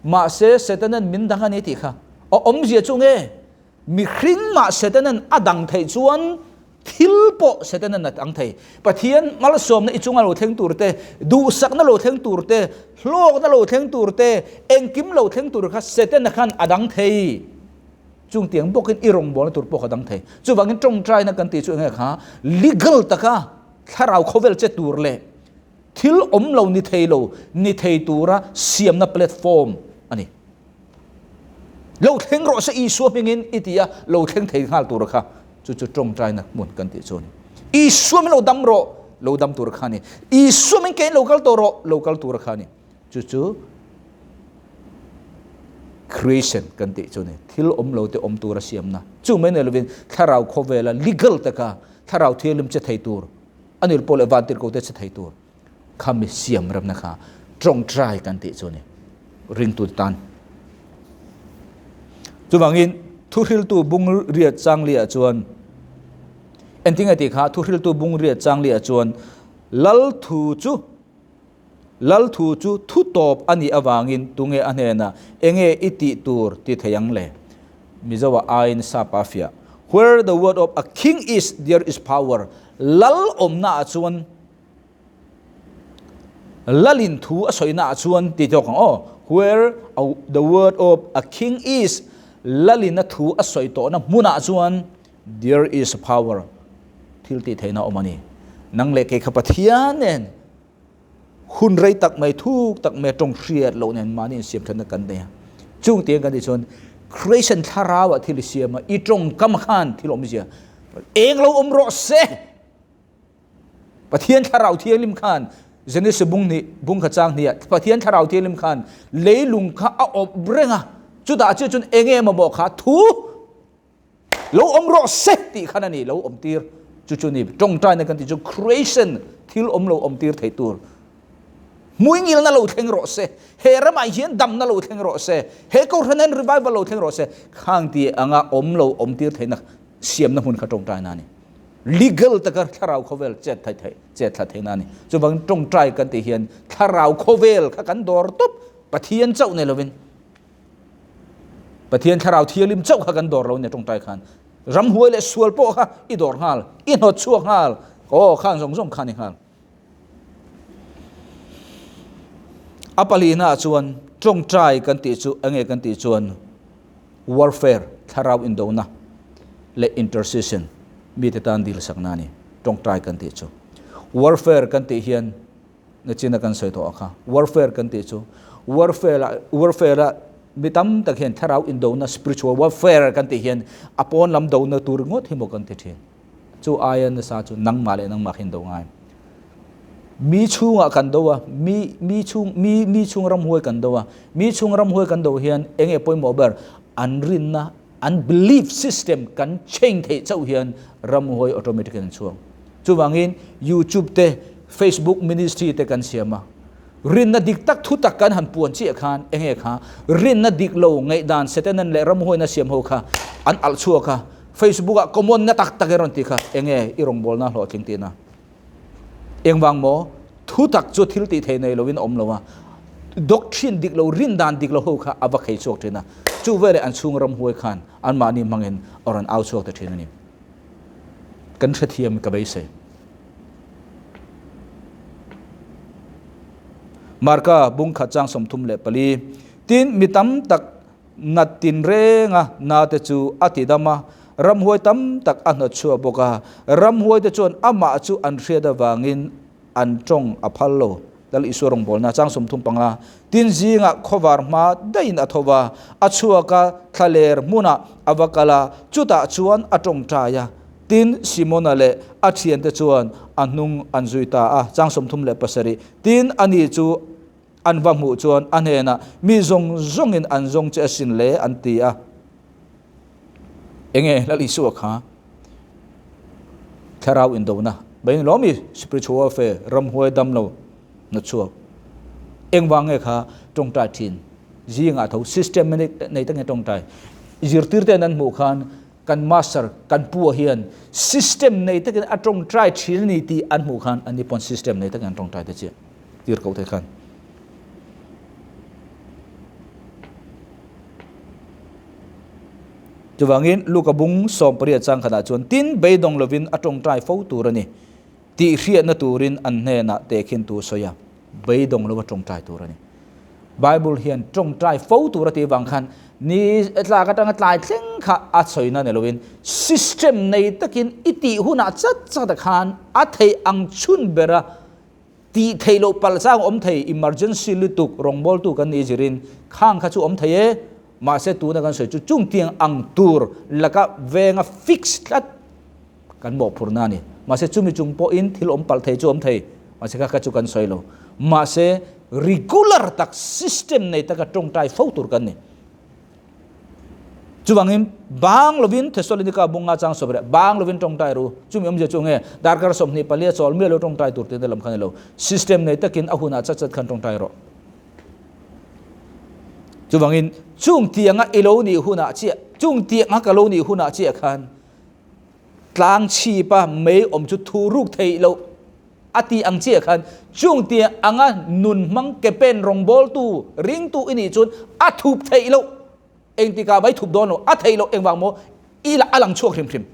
mahse Setanan min dang a ni tih kha. A awmzia chu nge? Mihring mah Setanan a dang theih chuan thil pawh Setanan a dang thei. Pathian malsawmna i chunga lo thleng tur te, duhsakna lo thleng tur te, hlawkna lo thleng tur te, engkim lo thleng tur kha Setana khan a dang thei. Chungtiang bawkin i rawngbawlna tur pawh kha dang thei. Chuvangin tawngtaina kan tih chu enge kha legal taka thlarau khawvel che tur leh thil awm lo ni thei lo ni thei tura siamna platform a ni. Lo thleng rawh se Isua hmingin i ti a, lo thleng thei nghal tur kha chu chu tawngtaina hmun kan tih chu a ni. Isua min lo dam rawh, lo dam tur kha a ni. Isua min kein lo kal tawh rawh, lo kal tur kha a ni. Chu chu creation kan tih chu a ni. Thil awm lo te awm tura siamna. Chu mai nei lovin thlarau khawvela legal taka thlarau thianghlim che thei tur, a nil pawh leh vantirhkoh te che thei tur. Khami siam remna kha tawngtai kan tih chu a ni ringtu tan. Chuvangin thuhriltu bung riat changli ah chuan entinge tih kha thuhriltu bung riat changli ah chuan lal thu chu lal thu chu thu tawp a nih avangin tunge a hnenah enge i tih tur ti thei ang le? Mizo ah aiin sap a fiah Where the word of a king is there is power Lal awmna ah chuan Lalin thu a sawi naah chuan ti tawk ang aw, where the word of a king is, Lalin a thu a sawi tawhna hmunah chuan there is power, thil tih theihna awm a ni. Nang leh kei kha Pathian nen hun rei tak mai, thuk tak mai tawng hriat loh nen mahni insiam thatna kan nei a. Chung tiang kan tih chuan creation thlarauah thil i siam a, i tawngkam khan thil awmzia eng lo awm rawh se. Pathian Thlarau Thianghlim khan Genesis bung hnih bung kha chang hnih ah Pathian Thlarau Thianghlim khan leilung kha a awp reng a, chutah chiah chuan eng emaw maw kha thu lo awm rawh se tih khan a ni lo awm tir chu chu ni tawngtaina kan tih chu creation thil awm lo awm tir thei tur hmuingilna lo thleng rawh se he ramah hian damna lo thleng rawh se he kohhran hian revival lo thleng rawh se khang ti anga awm lo awm tir theihna siamna hmun kha tawngtaina a ni. Legal taka thlarau khawvel chet thai thei chet thla theihna a ni. Chuvangin tawngtai kan tih hian thlarau khawvel kha kan dawr tawp Pathian chauh nei lovin Pathian thlarau thianghlim chauh kha kan dawr lo nia tawngtai khan ramhuai leh sual pawh kha i dawr nghal i hnawt chhuak nghal aw khang zawng zawng kha ni nghal. A palihna ah chuan tawngtai kan tih chu enge kan tih chuan warfare, thlarau indona leh intercession mite tan dil sakna a ni. Tawngtai kan tih chu warfare kan tih hian nachina kan sawi tawh a kha warfare kan tih chu warfare ah warfare ah mi tam tak hian thlarau indona spiritual warfare kan tih hian a pawn lam dona tur ringawt hi maw kan ti thin. Chu aia nasa chu nangmah leh nangmah khin do ngai. Mi chhungah kan do a, mi mi chhung mi mi chhung ramhuai kan do a. Mi chhung ramhuai kan do hian enge pawimawh ber an rinna an belief system kan change theih chauh hian ramhuai automatic in an chhuak. Chuvangin YouTube te Facebook ministry te kan siam a. Rinna dik tak thu tak kan han puan chiah khan enge kha rinna dik lo ngaihdan Setanan leh ramhuaina siam ho kha an alh chhuak a. Facebook ah common na tak tak i rawn ti kha enge i rawngbawlna hlawhtling tihna engvang maw thu tak chu thil tih thei nei lovin a awm lo a doctrine dik lo rin dan dik lo ho kha a va khei chhuak thin a Chu veleh an chhung ramhuai khan anmahni hmangin a rawn au chhuak ta thin a ni. Kan hrethiam ka beisei. Marka bung khat chang 34. Tin, mi tam tak nat tinrenga nate chu a ti dam a, ramhuai tam tak a hnawt chhuak bawk a. Ramhuaite chuan amah chu an hriat avangin an tawng a phal lo. Lal Isua rawngbawlna chang 35. Tin, zingah khawvar hma daihin a tho va, a chhuak a, thlaler hmunah a va kal a, chutah chuan a tawngtai a. Tin, Simona leh a thiante chuan a hnung an zui ta a, chang 37. Tin, ani chu an va hmuh chuan a hnenah, Mi zawng zawngin an zawng che asin le, an ti a. Enge Lal Isua kha thlarau indona mai ni lawmi spiritual warfare ramhuai dam lo na chhuak engvang nge kha tawngtai thin zingah tho system nei ta nge tawngtai zirtir ten an hmuh khan kan master kan pu hian system nei takin a tawngtai thin ni tih an hmuh khan an ni pawn system nei takin an tawngtai te chiah tir ko te khan Chuvangin Luka bung 18 chang khatah chuan tin beidawng lovin a tawngtai fo tur a ni tih hriatna turin an hnenah tehkhin tu sawi a, beidawng lova tawngtai tur a ni. Bible hian tawngtai fo tur a tih vang khan ni tlak atanga tlai thleng kha a sawina ni lovin system nei takin i tih hunah chat chat ah khan a theih ang chhun bera Tih theih loh palh chang awm thei, emergency lutuk rawngbawltu kan nih zirin khang kha chu awm thei e, mahse tuna kan sawi chu chungtiang ang tur laka venga fix tlat kan mawhphurhna a ni. Mahse chumi chung pawhin thil awm palh thei chu awm thei, mahse kha kha chu kan sawi lo. Mahse regular tak system nei taka tawngtai fo tur kan ni. Chuvangin bang lovin Thessalonika bunga chang sawm reh bang lovin tawngtai ru. Chumi awmzia chu nge darkar 24 a chawl miah lo tawngtai tur tihna lam kha ni lo. System nei takin a hunah chat chat khan tawngtai rawh. Chuvangin chung tianga i lo nih hunah chiah, chung tianga ka lo nih hunah chiah khan tlang chhipa mei awm chu thu ruk theih loh A ti ang chiah khan chung tia anga nun hmang ke pen rawngbawltu ringtu i nih chuan a thup theih loh. Engtikah mai thup dawn lo, a theih loh engvang maw i a lang chhuak hrim hrim.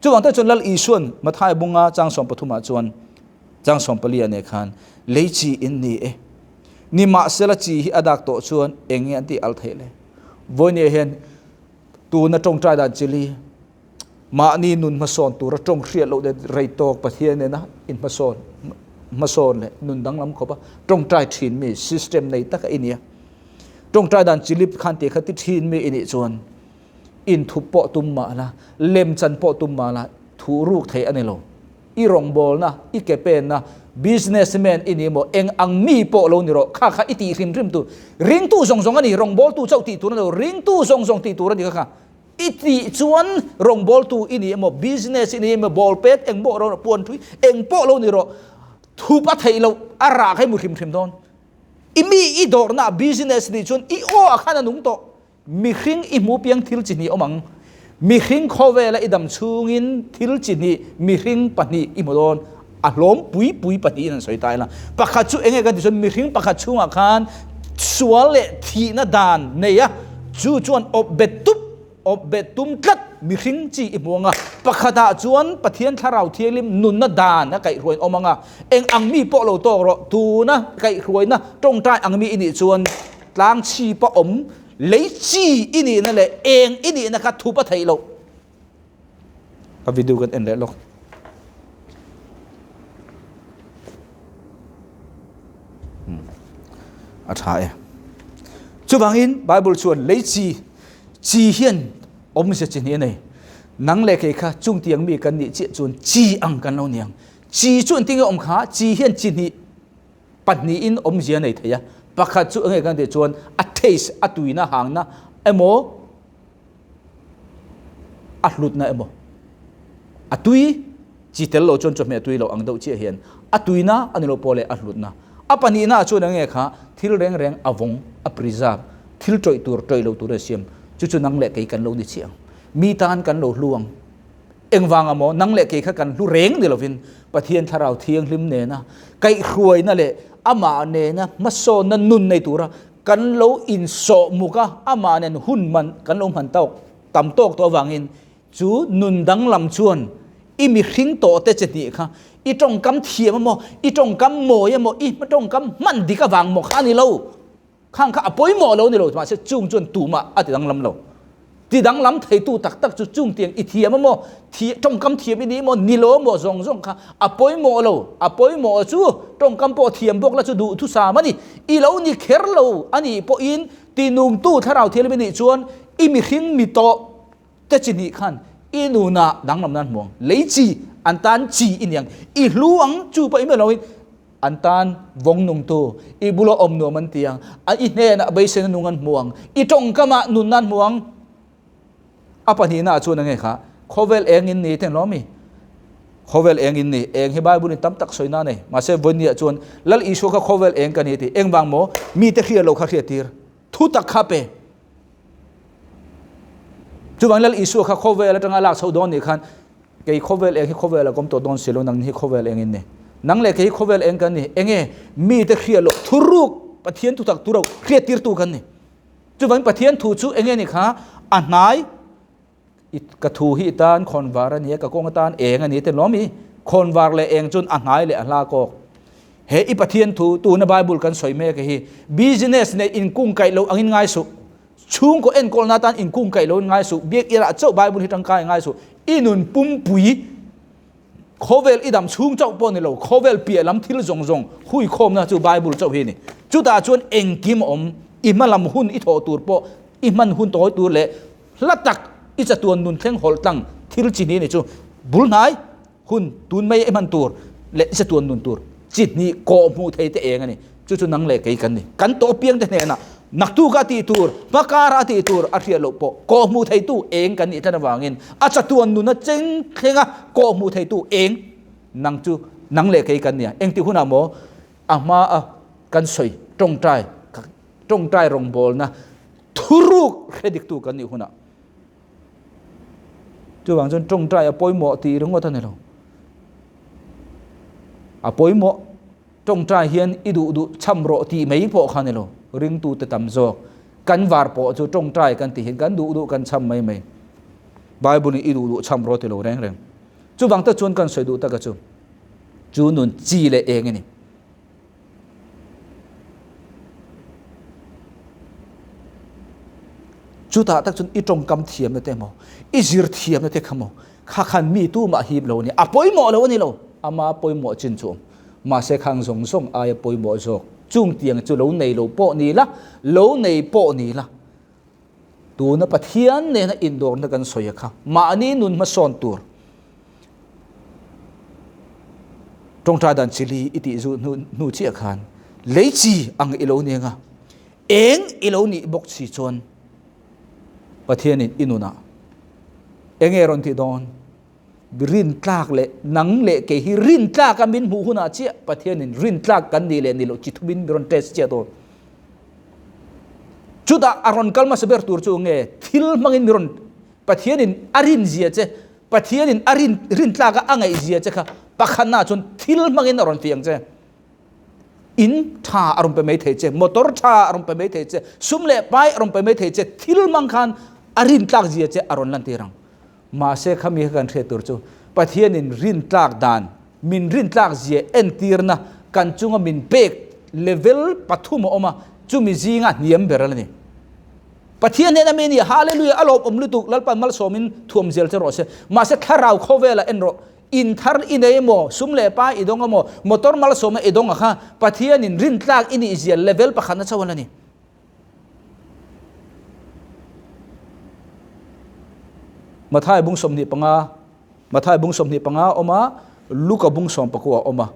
Chuvang te chuan Lal Isuan Mathai bunga chang 13 ah chuan chang 14 ah nen khan lei chi in ni e. Nimahsela chi hi a dak tawh chuan eng nge an tih al theih le? Vawinia hian tuna tawngtai dan chili Mahni nun hmasawn tura tawng hriat loh leh rei tawk Pathian nena inhmasawn hmasawn leh nun danglam khawpa tawngtai thin mi system nei taka i nia. Tawngtai dan chilip khan tih kha ti thin mi i nih chuan inthup pawh tum mah la, lemchan pawh tum mah la thu ruk theih a ni lo. I rawngbawlna, i ke penna, businessman i ni maw, eng ang mi pawh lo ni rawh, kha kha i tih hrim hrim tur. Ringtu zawng zawng a ni, rawngbawltu chauh tih tur a ni lo, ringtu zawng zawng tih tur a ni kha kha. I tih chuan rawngbawltu i ni emaw, business i ni emaw, ball pet eng pawh lo, puan thui eng pawh lo ni rawh, thup a theih loh, a rah kha i mu hrim hrim dawn. I mi i dawrhna business nih chuan i aw ah khan a nung tawh. Mihring i hmu piang thil chi hnih awm ang. Mihring khawvela i dam chhungin thil chi hnih, mihring pahnih i hmu dawn. A hlawm pui pui pahnihin an sawi ta ila. Pakhat chu enge kan tih chuan mihring pakhat chhungah khan sual leh thihna dan nei a, chu chuan awp bet tup, awp bet tum tlat mihring chi i hmu ang a. Pakhatah chuan Pathian Thlarau Thianghlim nunna dan a kaihhruaiin awm ang a, eng ang mi pawh lo tawk rawh, tuna kaihhruaina tawngtai ang mi i nih chuan tlang chhipa awm lei chi i nihna leh eng i nihna kha thup a theih loh. A video kan en leh lawk. A tha e. Chuvangin Bible chuan lei chi chi hian awmzia chi hnih a nei. Nang leh kei kha chung tiang mi kan nih chiah chuan chi ang kan lo niang. Chi chu engtin nge awm kha? Chi hian chi hnih pahnihin awmzia nei thei a. Pakhat chu enge kan tih chuan a taste a tuina hangna emaw a hlutna emaw a tui chi tel lo chuan chawhmeh tui lo ang deuh chiah hian a tuina a ni lo pawh leh a hlutna a pahnihna ah chuan enge kha thil reng reng a vawng a preserve thil tawih tur tawih lo tur a siam chu chu nang leh kei kan lo ni chiah ang mi tan kan lo hlu ang engvang amaw nang leh kei kha kan hlu reng ni lovin Pathian thlarau thianghlim nena kaihhruaina leh amah nena hmasawnna nun nei tura. kan lo insawh muk a, amah nen hun man kan lo hman tawk tam tawk tawh avangin chu nun danglam chuan i mihring tawh te che hnih kha i tawngkam thiam emaw, i tawngkam mawi emaw, i tawngkam hman dik avang maw kha a ni lo. Khang kha a pawimawh lo ni lo, mahse chung chuan tumah a ti danglam lo. Ti danglam theitu tak tak chu chung tiang i thiam emaw, thi tawngkam thiam i ni emaw, ni lo emaw zawng zawng kha a pawimawh lo. A pawimawh chu tawngkam pawh thiam bawk la chu duhthusam a ni. I lo ni kher lo a nih pawhin tinungtu thlarau thianghlim i nih chuan i mihring mi tawh te chi hnih khan i nunah danglam nan hmuang. Lei chi an tan chi i niang. I hlu ang chu pawh i hmel loin An tan vawng nungtu, i bula awm nuam an ti ang, i hnenah beiseina nung an hmu ang, i tawngkamah nunna an hmu ang. A pahnihnaah chuan enge kha? Khawvel eng in ni te lawm mi? Khawvel eng in ni, eng hi Bible in tam tak sawina a nei. Mahse vawinia chuan Lal Isua kha khawvel eng ka ni ti. Engvang maw? Mite hria lo kha hriattir. Thu tak kha pe. Chuvang Lal Isua kha khawvel atanga lak chho dawn nih khan kei khawvel eng hi khawvel a kawm tawh dawn si lo, nang hi khawvel eng in ni. Nang leh kei hi khawvel eng kan ni. Enge mite hria loh thuruk Pathian thutak tur hriattirtu kan ni. Chuvang Pathian thu chu enge ni kha a hnai ka thu hi tan khawnvar a ni a, ka kawng atan eng a ni te lawm i khawnvar leh eng chuan a hnai leh a hla kawk. He i Pathian thu tuna Bible kan sawi mek hi business nei inkungkaih loh angin ngai suh. Chhungkaw enkawlna atan inkungkaih loh in ngai suh. Biak irah chauh Bible hi tangkai ngai suh. I nun pumpui khawvel i dam chhung chauh pawh ni lo, khawvel piah lam thil zawng zawng huikhawmna chu Bible chauh hi a ni. Chutah chuan engkim a awm. I hmalam hun i thawh tur pawh i hman hun tawi tur leh hla tak i chatuan nun thleng hawlh tlang thil chi hnih a ni chu. Bul hnai. Hun tun mai hman tur leh i chatuan nun tur chi hnih kawh hmuh thei te eng a ni. Chu chu nang leh kei kan ni. Kan tawh piang te hnenah naktuk a tih tur, hmakara a tih tur a hriat loh pawh kawh hmuh theitu eng kan nih tlat avangin a chatuan nuna cheng thlenga kawh hmuh theitu eng nang chu nang leh kei kan ni a. Engti hunah maw a hma a kan sawi tawngtai tawngtai rawngbawlna thuruk hre diktu kan nih hunah Chuvang chuan tawngtai a pawimawh tih ringawt a ni lo. A pawimawh tawngtai hian i duh duh cham rawh tih mai pawh kha a ni lo. Ringtute tam zawk kan var pawh chu tawngtai kan tih hian kan duh duh kan cham mai mai. Bible in i duh duh cham rawh ti lo reng reng. Chuvang te chuan kan sawi duh taka chu chu nun chi leh eng a ni. Chutah tak chuan i tawngkam thiamna te emaw, i zir thiamna te kha maw, kha khan mi tumah hip lo a ni. A pawimawh lo a ni lo, ama pawimawh chin chu awm. Mahse khang zawng zawng aia pawimawh zawk, chung tiang chu lo nei lo pawh ni la, lo nei pawh ni la, tuna Pathian nena indawrna kan sawi a kha, mahni nun hmasawn tur, Tawngtai dan chili i tih zu hnu chiah khan lei chi ang i lo ni anga eng i lo nih bawk si chuan Pathianin i nunah enge rawn tih dawn? Rin tlak leh nang leh kei hi rin tlak a min hmuh hunah chiah Pathianin rin tlak kan nih leh nih loh chi thumin min rawn test chiah dawn. Chutah a rawn kal hmasa ber tur chu nge thil hmangin min rawn Pathianin a rin zia che, Pathianin a rin rin tlaka a ngaih zia che kha pakhatnaah chuan thil hmangin a rawn fiang che. In tha a rawn pe mai thei che, motor tha a rawn pe mai thei che, sum leh pai a rawn pe mai thei che, thil hmang khan a rin tlak zia che a rawn lantir ang. Mahse khami kha kan hriat tur chu Pathianin rin tlak dan, min rin tlak zia entirna kan chunga min pek level pathum a awm a, chumi zinga hniam ber a la ni. Pathian hnena mi nia, Hallelujah, a lawmawm lutuk, Lalpan malsawmin thuam zel che rawh se. Mahse thlarau khawvela en rawh, in thar i nei emaw, sum leh pa i dawng emaw, motor malsawmna i dawng a kha, Pathianin rintlak i nih zia level pakhatna chauh a la ni. Mathai bung 25, Mathai bung 25 a awm a, Luka bung 19 a awm a.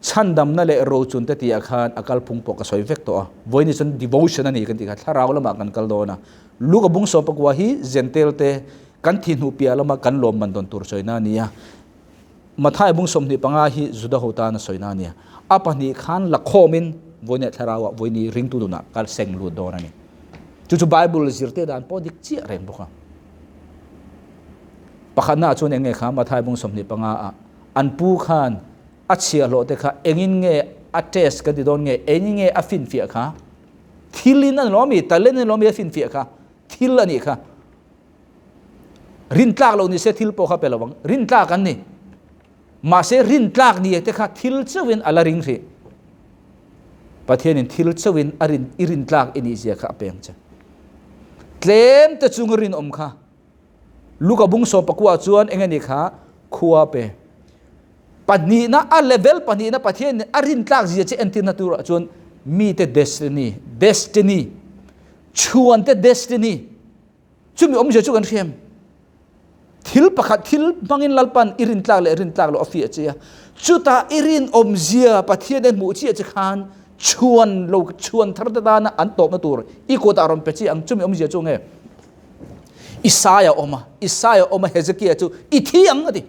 Chhandamna leh rochun te tihah khan a kalphung pawh ka sawi vek tawh a, vawiin chuan devotion a ni kan tih kha thlarau lamah kan kal dawn a. Luka bung 14 hi Jentail te kan thi hnu piah lama kan lawmman dawn tur sawina a ni a, Mathai bung 25 hi Juda ho tana sawina a ni a. A pahnih khan lakhawmin vawiin thlarauah vawiin ringtu nunah kal seng lut dawn a ni. Chu chu Bible zirtir dan pawh dik chiah reng bawk a. Pakhatnaah chuan eng nge kha Mathai bung 25 ah An pu khan a chhiahhlawh te kha engin nge a test kan ti dawn nge, engin nge a finfiah kha? Thilin a ni lawm mi, talent a ni lawm mi a finfiah kha. Thil a nih kha. Rintlak lo ni se thil pawh kha pe lo ang. Rintlak an ni. Mahse rintlak ni te kha thil chauhin a la ring hrih. Pathianin thil chauhin a rin i rintlak i nih zia kha a peng che. Tlem te chunga rinawm kha Luka bung sawm pakua chuan eng nge ni kha khua pe. Pahnihna a level pahnihna Pathian a rintlak zia che entirna turah chuan mite destiny destiny chhuan te destiny chumi awmzia chu kan hriam. Thil pakhat thil hmangin Lalpan i rintlak leh rintlak loh a fiah che a. Chutah i rinawmzia Pathian en hmuh chiah che khan chhuan lo chhuan thar te tana an tawpna tur i kutah rawn pe chiah ang. Chumi awmzia chu nge? Isaia awm a, Isaia awm a Hezekia chu i thi ang a ti.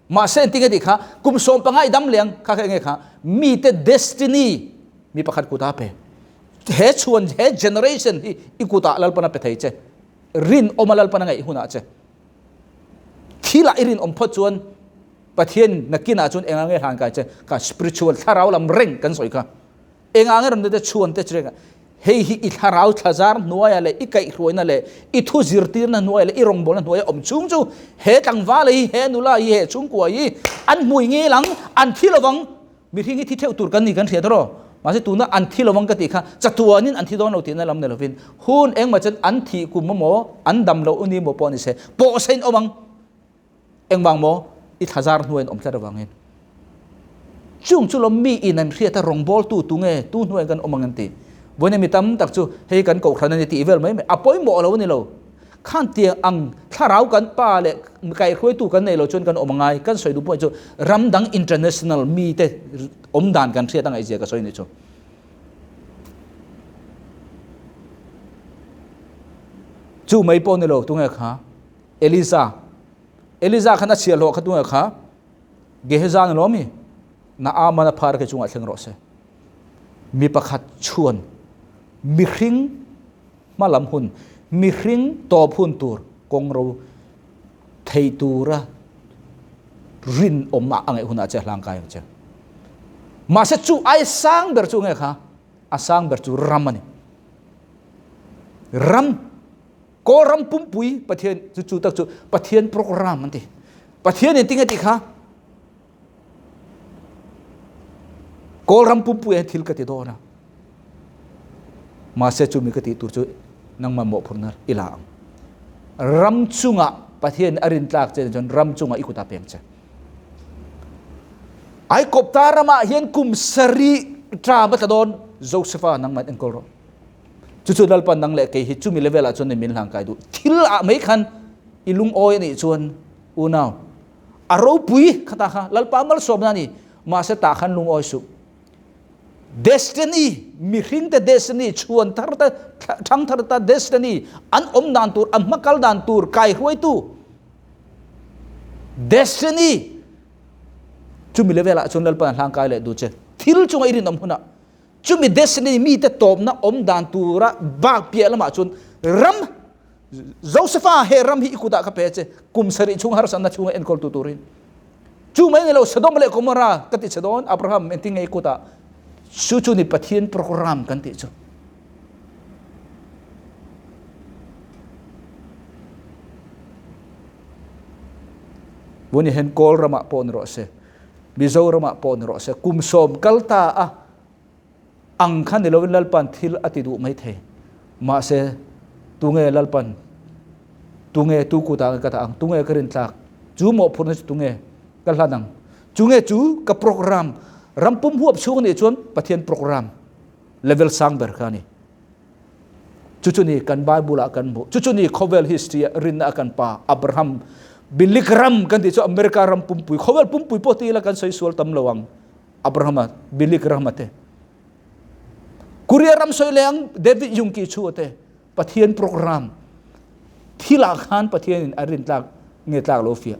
Mahse engtin nge tih kha kum 15 i dam leh ang kha kha enge kha mite destiny mi pakhat kutah a pe. He chhuan he generation hi i kutah Lalpan a pe thei che. Rinawm a Lalpan a ngaih hunah che. Thilah i rinawm phawt chuan Pathian nakinah chuan engah nge hlan kai che kha spiritual thlarau lam reng kan sawi kha. Engah nge rawn te chhuan te chu hei hi i thlarau thlazar hnuaiah leh i kaihhruaina leh i thu zirtirna hnuaiah leh i rawngbawlna hnuaiah awm chhung chu he tlangval hi he nula hi he chhungkua hi an hmui ngil ang an thi lovang mihring hi thi theuh tur kan ni kan hriat rawh mahse tuna an thi lovang ka tih kha chatuanin an thi dawn lo tihna lam ni lovin hun engmah chuan an thih kum emaw an dam loh ni emaw pawh ni se pawhsain awm ang Engvang maw? I thlazar hnuaiin awm tlat avangin. Chung chu lawm mi in an hriat a rawngbawltu tu nge, tu hnuaiin kan awm ang an ti. Vawiin mi tam tak chu hei kan kohhran a ni tih vel mai mai a pawimawh lo a ni lo. Khan tiang ang thlarau kan pa leh kaihhruaitu kan nei lo chuan kan awm a ngai. Kan sawi duh pawh chu ram dang international mite awm dan kan hriat a ngaihzia ka sawi ni chu. Chu mai pawh ni lo tu nge kha? Eliza Eliza khan a chhiahhlawh kha tunge kha Gehazi ni lo mi Naaman a phar ke chungah thleng rawh se mi pakhat chuan mihring hmalam hun mihring tawp hun tur kawng ro thei tura rin awm a angaih hunah che hlang kai ang che mahse chu ai sang ber chu nge kha a sang ber chu ram ani ram Kawlram pumpui Pathian chu chu tak chu Pathian program an ti. Pathian in tinge ti kha Kawlram pumpui an thil ka ti dawn a. Mahse chu mi ka ti tur chu nangmah mawhphurhna i la ang. Ram chunga Pathian a rin tlak che chuan ram chunga i kutah peng che. Ai kawpta ramah hian kum sarih ṭam a tla dawn Josepha nangmah enkawl rawh. Chu chu Lalpa nang leh kei hi chumi level ah chuan min hlang kai duh. Thil ah mai khan i lungawi a nih chuan unau a ropui khata kha Lalpa malsawmna a ni. Mahse tah khan lungawi suh. Destiny, mihring te destiny, chhuan thar te, thang thar ta destiny, an awm dan tur, an hmakal dan tur, kai hruaitu destiny chumi level ah chuan Lalpa hlang kai leh duh che. Thil chunga i rinawm hunah Chumi destiny mite tawpna awm dan tura bak piah lamah chuan ram Josepha he ram hi i kutah ka pe che kum sarih chhung harsatna chhunga enkawltu turin. Chu mai ni lo Sodom leh Gomorrah ka ti che dawn Abraham engtin nge i kutah chu chu ni Pathian program kan tih chu. Vuni hen kawl ramah pawh ni rawh se. Mizoramah pawh ni rawh se, kum sawm kal ta a ang kha ni lovin Lalpan thil a ti duh mai thei. Mahse, tunge Lalpan? Tunge tu kutah nge ka dah ang? Tunge ka rintlak? Chu mawhphurhna chu tunge ka hlan ang? Chunge chu ka program ram pum huap chhung anih chuan Pathian program level sang ber kha a ni. Chu chu ni kan Bible ah kan hmuh. Chu chu ni khawvel history ah rinna a kan pa Abraham Billy Graham kan tih chu America ram pumpui khawvel pumpui pawh ti ila kan sawi sual tam lo ang. Abraham a Billy Graham a te. Korea ram sawi leh ang David Yonggi chu te Pathian program thilah khan Pathian in a rin tlak nge tlak lo fiah.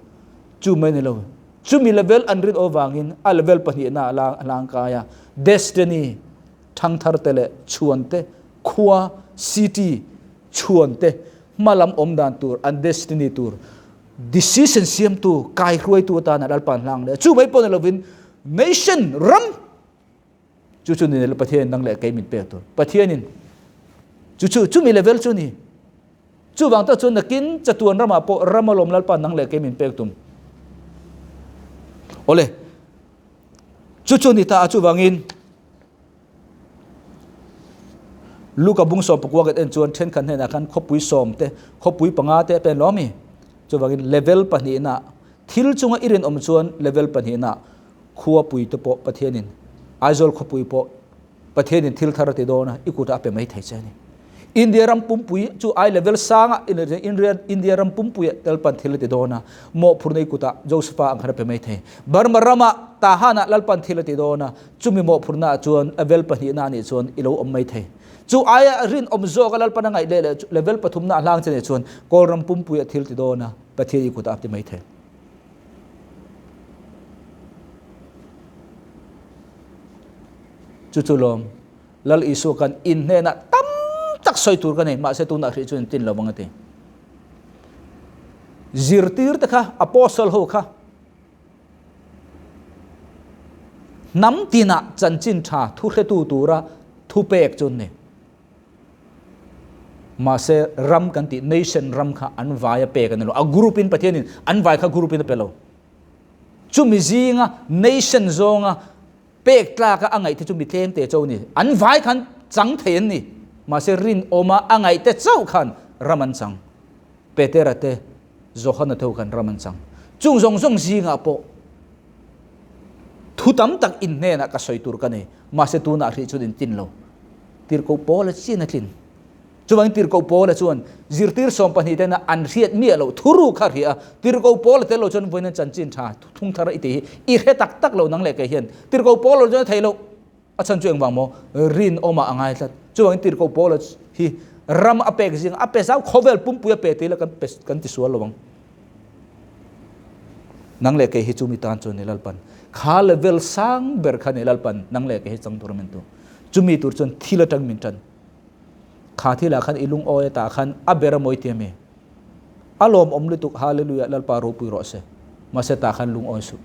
Chu mai ni lo. Chumi level an rin awangin a level pahnihna a lang kai a destiny Thangtharte leh chhuante, khua, city, chhuante, hmalam awm dan tur, an destiny tur, decision siamtu, kaihruaitu atana Lalpa an hlang leh. Chu mai pawh ni lovin nation, ram, chu chu ni Pathianin nang leh kei min pek tur. Pathianin. Chu chu chumi level chu ni. Chuvang tak chuan nakin chatuan ramah pawh ram alawm Lalpa nang leh kei min pek tum. Awle, chu chu ni ta a chuvangin Luka bung 19 kan en chuan thenkhat hnenah khan khawpui sawm te, khawpui panga te a pen lawm i. Chuvangin level pahnihna thil chunga i rinawm chuan level pahnihna khuapui te pawh Pathianin Aizawl khawpui pawh Pathianin thil thar a ti dawn a, i kutah a pe mai thei che a ni. India ram pumpui chu ai level sanga India ram pumpuia Lalpan thil a ti dawn a, mawhphurna i kutah Josepha ang khan a pe mai thei. Burma rama Tahanah Lalpan thil a ti dawn a, chumi mawhphurnaah chuan level pahnihna a nih chuan i lo awm mai thei. Chu aia rinawm zawka Lalpan a ngaih leh leh level pathumna a hlang che nih chuan Kawl ram pumpuia thil ti dawn a, Pathian i kutah a ti mai thei. Chu chu lawm Lal Isua kan in hnenah tam tak sawi tur ka nei, mahse tunah hrih chuan tin lo vang a ti. Zirtir te kha, apostle ho kha, hnam tinah chanchin tha thu hretu tura thu pek chu an ni. Mahse ram kan tih nation ram kha an vai a pek a ni lo. A group in Pathianin an vai kha group in a pe lo. Chumi zinga nation zawnga Pek tlaka a ngaihte chu mi tlemte cho ni. An vai khan chang thei an ni. Mahse rinawma a ngaihte chauh khan ram an chang. Petera te, Johana te ho khan ram an chang. Chung zawng zawng zingah pawh thu tam tak in hnenah ka sawi tur ka nei. Mahse tunah hrih chuan in tin lo. Tirhkoh Paula chian a tlin. Chuvangin Tirhkoh Paula chuan zirtir 12 tena an hriat miah loh thuru kha hria a, Tirhkoh Paula tel lo chuan vawiin chanchin tha thung thar i tih hi i hre tak tak lo nang leh kei hian. Tirhkoh Paula lo chuan a thei loh. A chhan chu engvang maw? Rinawmah a ngai tlat. Chuvangin Tirhkoh Paula hi ram a pek zing a pe zau khawvel pumpui a pe tih la kan pe kan ti sual lo ang. Nang leh kei hi chu mi tan chuan ni Lalpan. Kha level sang ber kha ni Lalpan nang leh kei hi chang tur a min tu. Chumi tur chuan thil atang min tan. Kha thilah khan i lungawi a tah khan a ber a mawi ti ami? A lawmawm lutuk Hallelujah Lalpa ropui rawh se. Mahse tah khan lungawi suh.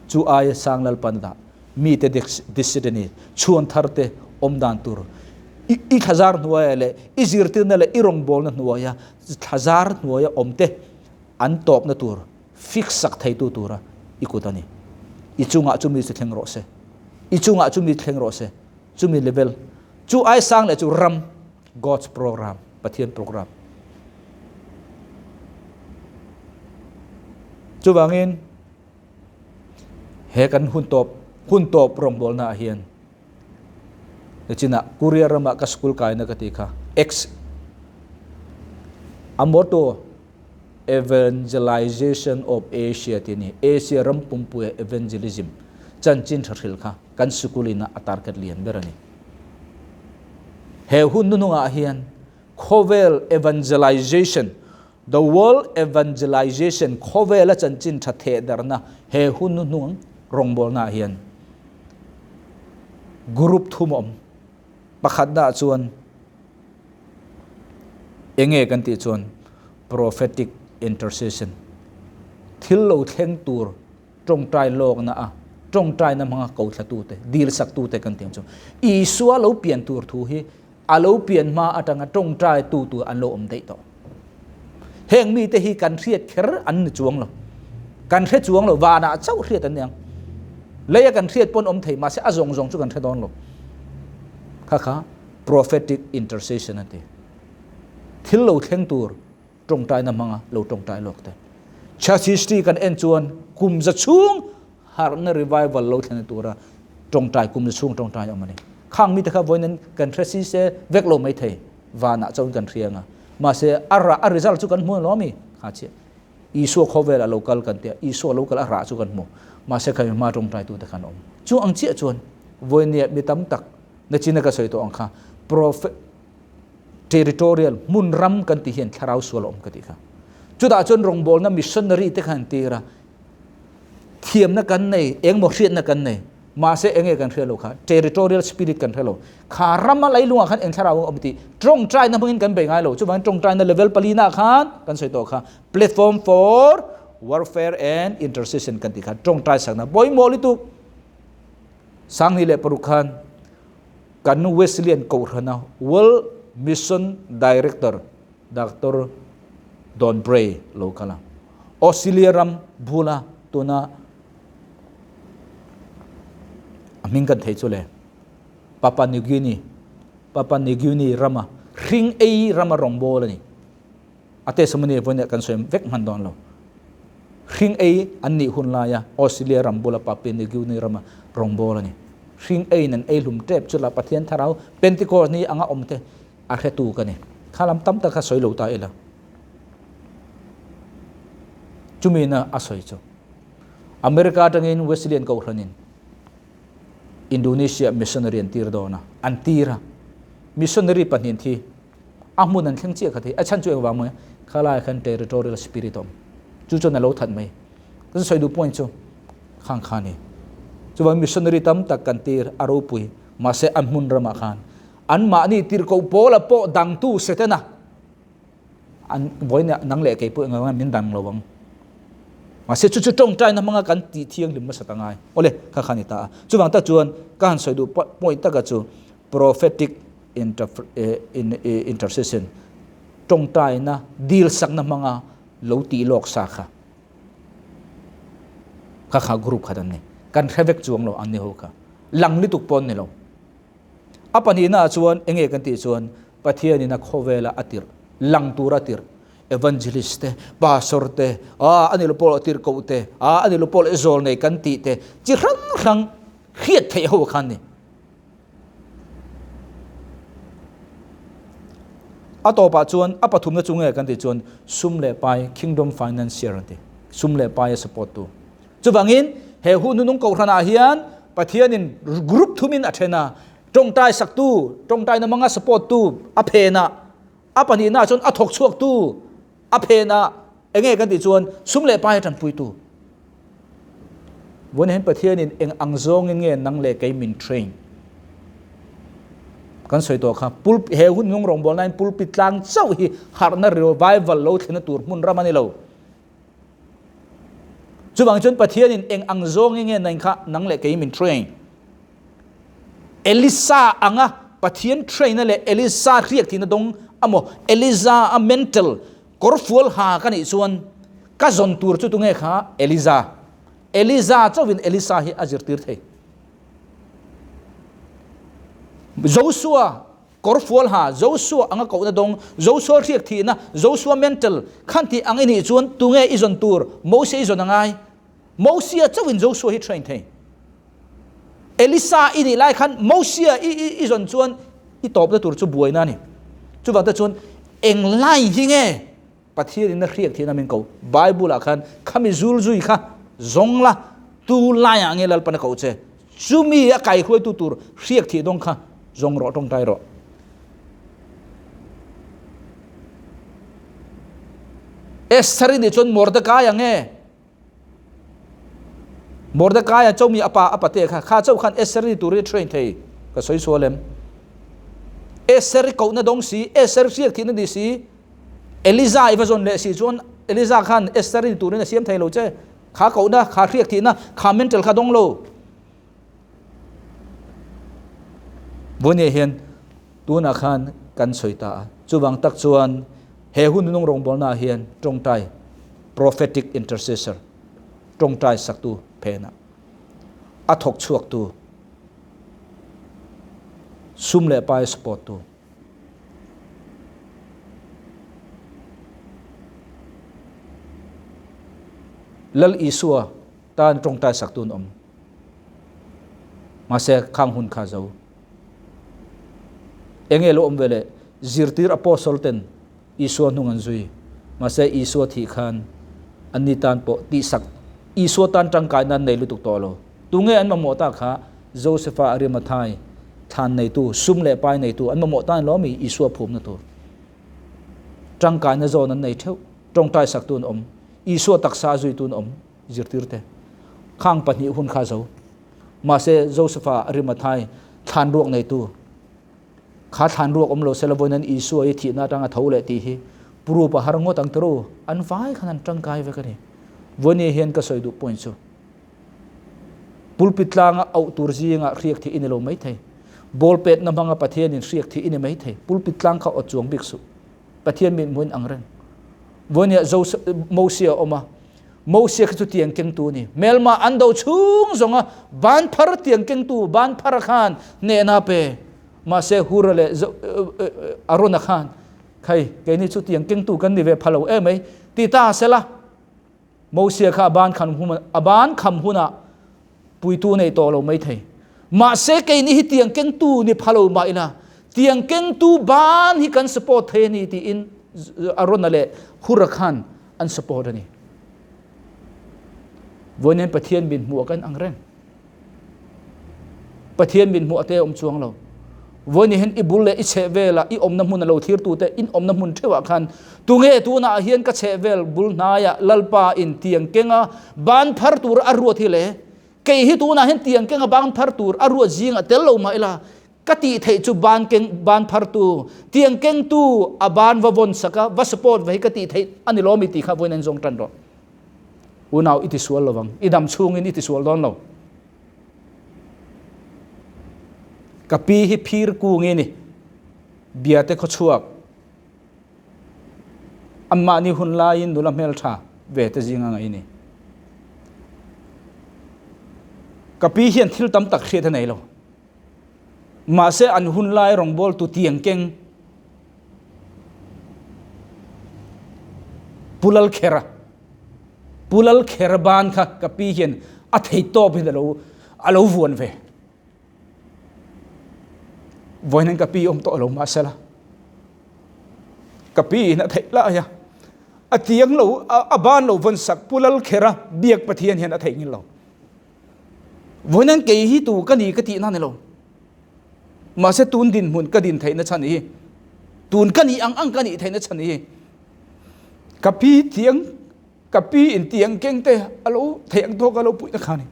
Chu aia sang Lalpan dah mite discipline chhuan thar te awm dan tur i i thlazar hnuaia leh i zirtirna leh i rawngbawlna hnuaia thlazar hnuaia awm te an tawpna tur fix sak theitu tura i kut a ni. I chungah chumi chu thleng rawh se. I chungah chumi thleng rawh se. Chumi level chu ai sang leh chu ram God's program Pathian program. Chuvangin he kan hun tawp hun tawp rawngbawlna ah hian nichinah Korea rama ka school kaina ka ti kha ex a motto Evangelization of Asia tih a ni. Asia ram pumpuia evangelism chanchin tha hril kha kan sikul ina a target lian ber a ni. He hun hnuhnungah hian khawvel evangelization, the world evangelization, khawvela chanchin tha thehdarhna he hun hnuhnung rawngbawlnaah hian group thum a awm. Pakhatnaah chuan enge kan tih chuan prophetic intercession, thil lo thleng tur tawngtai lawkna a tawngtaina hmanga ko thlatute, dil saktute kan tih ang chu. Isua lo pian tur thu hi a lo pian hma atanga tawngtai tu tur an lo awm daih tawh. Heng mite hi kan hriat kher an ni chuang lo. Kan hre chuang lo, vanah chauh hriat an ni ang. Leia kan hriat pawn awm thei, mahse a zawng zawng chu kan hre dawn lo. Kha kha prophetic intercession a ti. Thil lo thleng tur tawngtaina hmanga lo tawngtai lawk te. Church history kan en chuan kum za chhung harhna revival lo thlen tura tawngtai kum za chhung tawngtai awm a ni. Khang mite kha vawiin kan hre si se vek lo mai thei. Vanah chuan kan hria anga. Mahse a rah a result chu kan hmu alawm i kha chiah. Isua khawvel a lo kal kan tia, Isua lo kal a rah chu kan hmu. Mahse khami hma tawngtaitute khan awm. Chu ang chiah chuan vawinia mi tam tak nachina ka sawi tawh ang kha prophet territorial hmun ram kan tih hian thlarau sual a awm ka tih kha. Chutah chuan rawngbawlna missionary te khan tir a, thiamna kan nei, engmaw hriatna kan nei, mahse enge kan hria lo kha, territorial spirit kan hre lo. Kha rama leilungah khan eng thlarau a awm tih tawngtaina hmangin kan bei ngai lo. Chuvangin tawngtaina level palina khan kan sawi tawh kha, platform for warfare and intercession kan tih kha, tawngtai sakna pawimawh lutuk. 2006 khan kan Wesleyan Kohhrana World. Mission Director Doctor Don Bray lo kal a. Australia ram bula tuna a hming kan thei chu le Papua New Guinea, Papua New Guinea rama hring ei rama rawngbâwl a ni. A testimony vawiin kan sawi vek hman dawn lo. Hring ei an nih hun laia Australia ram bula Papua New Guinea rama rawngbâwl a ni. Hring eiin an ei hlum tep chu la Pathian Thlarau Pentecost ni anga awm te a hretu ka ni. Kha lam tam tak kha sawi lo ta ila. Chumi na a sawi chu America atangin Wesleyan Kohhranin Indonesia missionary an tir dawn a, an tir a. Missionary pahnih thi a hmun an thleng chiah kha thei. A chhan chu engvang mai? Khalai khan territorial spirit awm. Chu chuan a lo that mai. Kan sawi duh point chu khang kha ni. Chuvang missionary tam tak kan tir a ropui. Mahse an hmun ramah khan an mahni tirhkoh pawla pawh dangtu Setana an vawiin nang leh kei pawh engah min dang lo ang. Mahse chu chu tawngtaina hmanga kan tih thianghlim hmasa ta ngai. Awle, kha kha ni ta a. Chuvang tak chuan ka han sawi duh point taka chu prophetic intercession, tawngtaina dil sakna hmanga lo tih lawk sa kha. Kha kha group khat an ni. Kan hre vek chuang lo an ni ho kha. Lang lutuk pawh an ni lo. A pahnihnaah chuan enge kan tih chuan Pathianin a khawvela a tirh, lang tura tirh, evangelist te, pastor te, a ani lo pawh tirhkoh te, a ani lo pawh leh zawl nei kan tih te chi hrang hrang hriat theih ho khan ni. A tawpah chuan a pathumna chu nge kan tih chuan sum leh pai, kingdom financier an ti, sum leh pai a support tu. Chuvangin he hun hunung kohhranah hian Pathianin group thumin a then a, tawngtai saktu, tawngtaina hmanga support tu a phen a, a pahnihnaah chuan a thawk chhuak tu a phen a, enge kan tih chuan sum leh pai a tanpuitu. Vawiin hian Pathianin eng ang zawngin nge nang leh kei min train? Kan sawi tawh kha, pulpit he hun nung rawngbawlnain pulpit tlang chauh hi harhna revival lo thlenna tur hmun ram a ni lo. Chuvang chuan Pathianin eng ang zawngin nge nang kha nang leh kei min train. Elisa anga Pathian train na leh Elisa hriak thihna dawng amaw Eliza a mental kawrfual ha ka nih chuan ka zawn tur chu tunge kha Eliza. Eliza chauhin Elisa hi a zirtir thei. Joshua Kawrfual ha, Joshua anga kohna dawng, Joshua hriak thihna, Joshua mental, khan tih ang i nih chuan tunge i zawn tur? Mose i zawn a ngai. Mosia chauhin Joshua hi train thei. Elisa i nih lai khan Mosia i i i zawn chuan i tawpna tur chu buaina a ni. Chuvang te chuan eng line hi nge Pathian in a hriak thihna min ko? Bible ah khan khami zul zui kha zawng la, tu laiah nge Lalpan a koh che? Chumi a kaihruaitu tur hriak thih dawng kha zawng rawh tawngtai rawh. Esther i nih chuan Mordecai ang e. Mordecai a chomi apa a pate kha kha chauh khan Esther i tur i train thei ka sawi sual em. Esther i kohna dawng si, Esther hriak thihna ni si, Eliza i va zawn leh si chuan Eliza khan Esther i turin a siam thei lo che. Kha kohna, kha hriak thihna, kha mental kha dawng lo. Vawinia hian tunah khan kan sawi ta a. Chuvang tak chuan he hun nung rawngbawlnaah hian tawngtai, prophetic intercessor, tawngtai saktu phenah a thawk chhuaktu, sum leh pai support tu, Lal Isua tan tawngtai sak tun awm. Mahse khang hun kha zo. Enge lo awm vele zirtir apostle ten Isua hnung an zui. Mahse Isua thih khan anni tan pawh tihsak Isua tan tangkai nan nei lutuk tawh lo. Tunge an mamawh ta kha Josefa Arimathai thlan neitu, sum leh pai neitu an mamawh tan lo mi Isua phumna tur. Tangkaina zawn an nei theuh, tawngtai saktu an awm, Isua taksa a zuitu an awm, zirtir te. Khang pahnih hun kha zo. Mahse Josefa Arimathai thlan ruak neitu kha thlan ruak awm lo sela vawiin an Isua hi thihna atanga tho leh tih hi proof a har ngawt ang tiro an vai khan an tangkai vek a ni. Vawiin hian ka sawi duh point chu. Pulpit tlanga auh tur zingah hriak theih i ni lo maithei. Ball petna hmanga Pathianin hriak thih i ni maithei. Pulpit tlang kha awt chuang bik suh. Pathian mit hmuin ang reng. Vawinia Joseph, Mosia a awm a. Mosia kha chu tiang kengtu a ni. Hmelma an do chhung zawnga ban phar tiang kengtu ban phara khan hnehna a pe. Mahse Hura leh Arona khan, Khai, keini chu tiang kengtu kan ni ve pha lo em mai, ti ta sela. Mosia kha a ban kham hun a ban kham hunah puitu nei tawh lo mai thei. Mahse keini hi tiang kengtu ni pha lo mah ila, tiang kengtu ban hi kan support thei a ni tiin Arona leh Hura khan an support a ni. Vawiin Pathian min hmuh a kan ang reng. Pathian min hmuh a te awm chuang lo. Vawiin hian i bul leh i chheh vela i awmna hmun a lo thirtute in awmna hmun theuhah khan tunge tunah hian ka chheh vel bul hnaiah Lalpa in tiang kenga ban phar tur a ruat hi le? Kei hi tunah hian tiang kenga ban phar tur a ruat zingah tel lo mah ila ka tih theih chu ban keng ban phartu tiang kengtu a ban va vawn saka va support va hi ka tih theih a ni lawmi tih kha vawiin an zawng tan rawh. Unau i tisual lovang, i dam chhungin i tisual dawn lo. Ka pi hi phir kung i ni, biate khaw chhuak. Anmahni hun laiin nula hmeltha ve te zinga ngaih i ni. Ka pi hian thil tam tak hriat a nei lo. Mahse an hun lai rawngbawltu tiang keng Pu Lalkhera, Pu Lalkhera ban kha ka pi hian a thei tawp in alo alo vuan ve. Vawiin ka pi awm tawh lo mahsela ka pi in a theih lai a, a tiang lo a ban lo vawn sak Pu Lalkhera biak Pathian hian a theihnghilh lo. Vawiin kei hi tu ka ni ka tihna ni lo. Mahse tun dinhmun ka din theihna chhan hi, tun ka nih ang ang ka nih theihna chhan hi, ka pi tiang, ka pi in tiang keng te a lo theih ang tawk a lo puihna kha ni.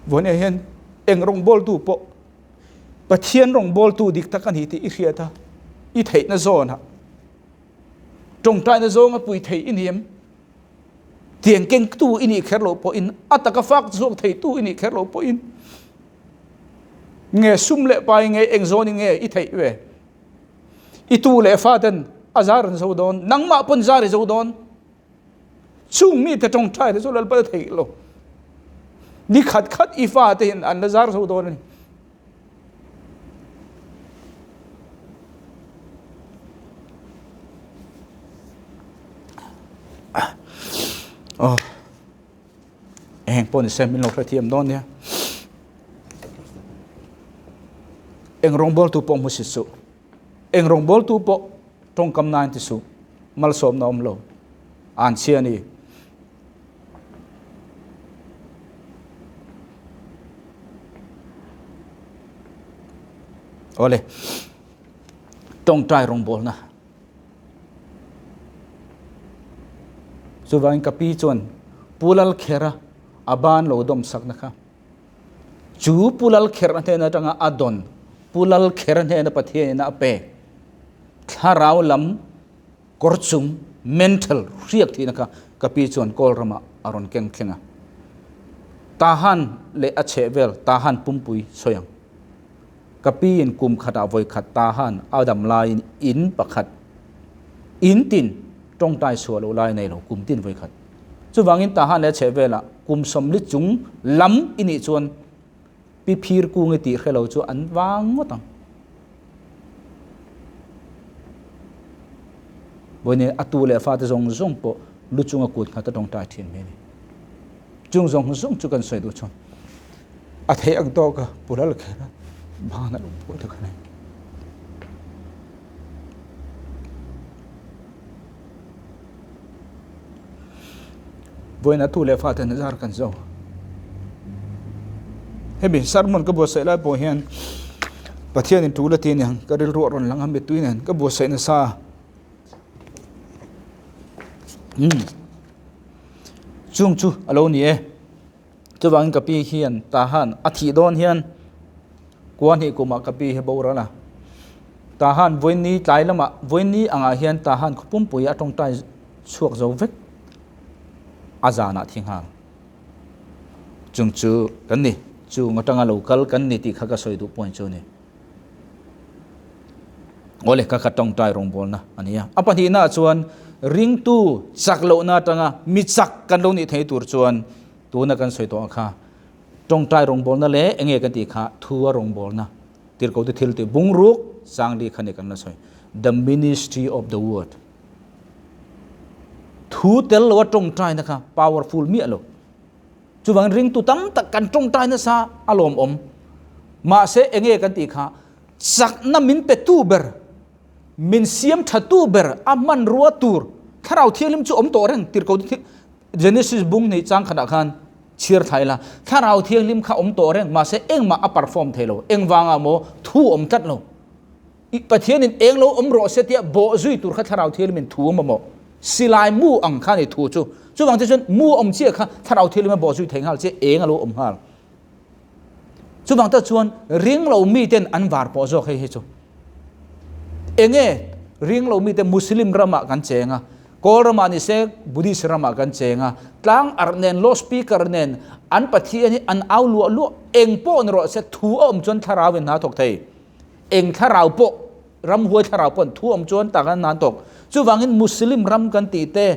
Vawiin hian eng rawngbawltu pawh Pathian rawngbawltu dik tak a ni tih i hriat a, i theihna zawnah Tawngtaina zawnga pui thei i ni em? Tiang kengtu i nih kher loh pawhin, a taka fak chhuak theitu i nih kher loh pawhin, nge sum leh pai nge eng zawnin nge i theih ve? I tu leh fa ten a zar an zo dawn, nangmah pawn zar i zo dawn. Chung mite tawngtaina chu Lalpa thei lo. Ni khat khat i fa te hian an la zar zo dawn a ni. Oh. Eng pawh ni se min lo hrethiam dawn nia. Eng rawngbawltu pawh hmu si suh. Eng rawngbawltu pawh tawngkam nain ti suh. Malsawmna awm lo. An chhia ni. Awle, tawngtai rawngbawlna. Chuvangin ka pi chuan Pu Lalkhera a ban lo dawm sakna kha chu Pu Lalkhera hnen atanga a dawn Pu Lalkhera hnena Pathianin a pek thlarau lam Kawr chung, mental, hriak thihna kha ka pi chuan kawl ramah a rawn keng thleng a. Tahan leh a chheh vel Tahan pumpui sawi ang. Ka pi in kum khatah vawi khat Tahan a dam laiin in pakhat, in tin tawngtai chhuah loh lai a nei lo, kum tin vawi khat. Chuvangin Tahan leh a chheh velah kum sawmli chung lam i nih chuan Pi phir kung i tih hre lo chu an vang ngawt ang. Vawiin a tu leh fate zawng zawng pawh lu chunga kut nghat a tawngtai thin mai a ni. Chung zawng zawng chu kan sawi duh chuan a theih ang tawk a pu lal kher a ban a lo pawh te kha nei. Vawiin a tu leh fate na zar kan zo. Hemi sermon ka buatsaih lai pawh hian Pathianin tul a ti aniang ka rilru a rawn lang a mittui nen ka buatsaih nasa. Umm chung chu a lo ni e. Chuvangin ka pi hian Tahan a thih dawn hian Kuahnih kumah ka pi hi boral a. Tahan vawiinni tlai lamah vawiinni angah hian Tahan khaw pumpui a tawngtai chhuak zo vek a zanah thi nghal. Chung chu kan ni, chung atanga lo kal kan ni tih kha ka sawi duh point chu a ni. Awle, ka kha tawngtai rawngbawlna a ni a. A pahnihnaah chuan ringtu chak lohna atanga mi chak kan lo nih thei tur chuan tuna kan sawi tawh ang kha tawngtai rawngbawlna leh enge kan tih kha thua rawngbawlna tirhkohte thil tih bungruk changli kha ni kan la sawi, the ministry of the word. Thu tel loa tawngtaina kha powerful miah lo. Chuvangin ringtu tam tak kan tawngtai nasa a lawmawm. Mahse enge kan tih kha chakna min petu ber, min siam thatu ber a hmanrua tur Thlarau Thianghlim chu awm tawh reng tirhko Genesis bung hnih chang khatah khan chhiar thlai la. Thlarau Thianghlim kha awm tawh reng mahse engmah a perform thei lo. Engvangah maw thu awm tlat lo. Pathianin eng lo awm rawh se tia bawh zui tur kha Thlarau Thianghlimin thu a mamawh. Silai mu ang kha a ni thu chu. Chuvang te chuan mu awm chiah kha Thlarau Thianghlim a bawh zui thei nghal che eng a lo awm nghal. Chuvang te chuan ring lo miten an var pawh zawk hei hi chu. Enge ring lo mite Muslim ramah kan cheng a, Kawl ramah ni se Buddhist ramah kan cheng a, tlang arh nen loudspeaker nen an Pathian hi an au luah luah eng pawh ni rawh se thu a awm chuan Thlarauin hna thawk thei. Eng thlarau pawh, ramhuai thlarau pawh an thu awm chuan tak an nan tawk. Chuvangin Muslim ram kan tih te,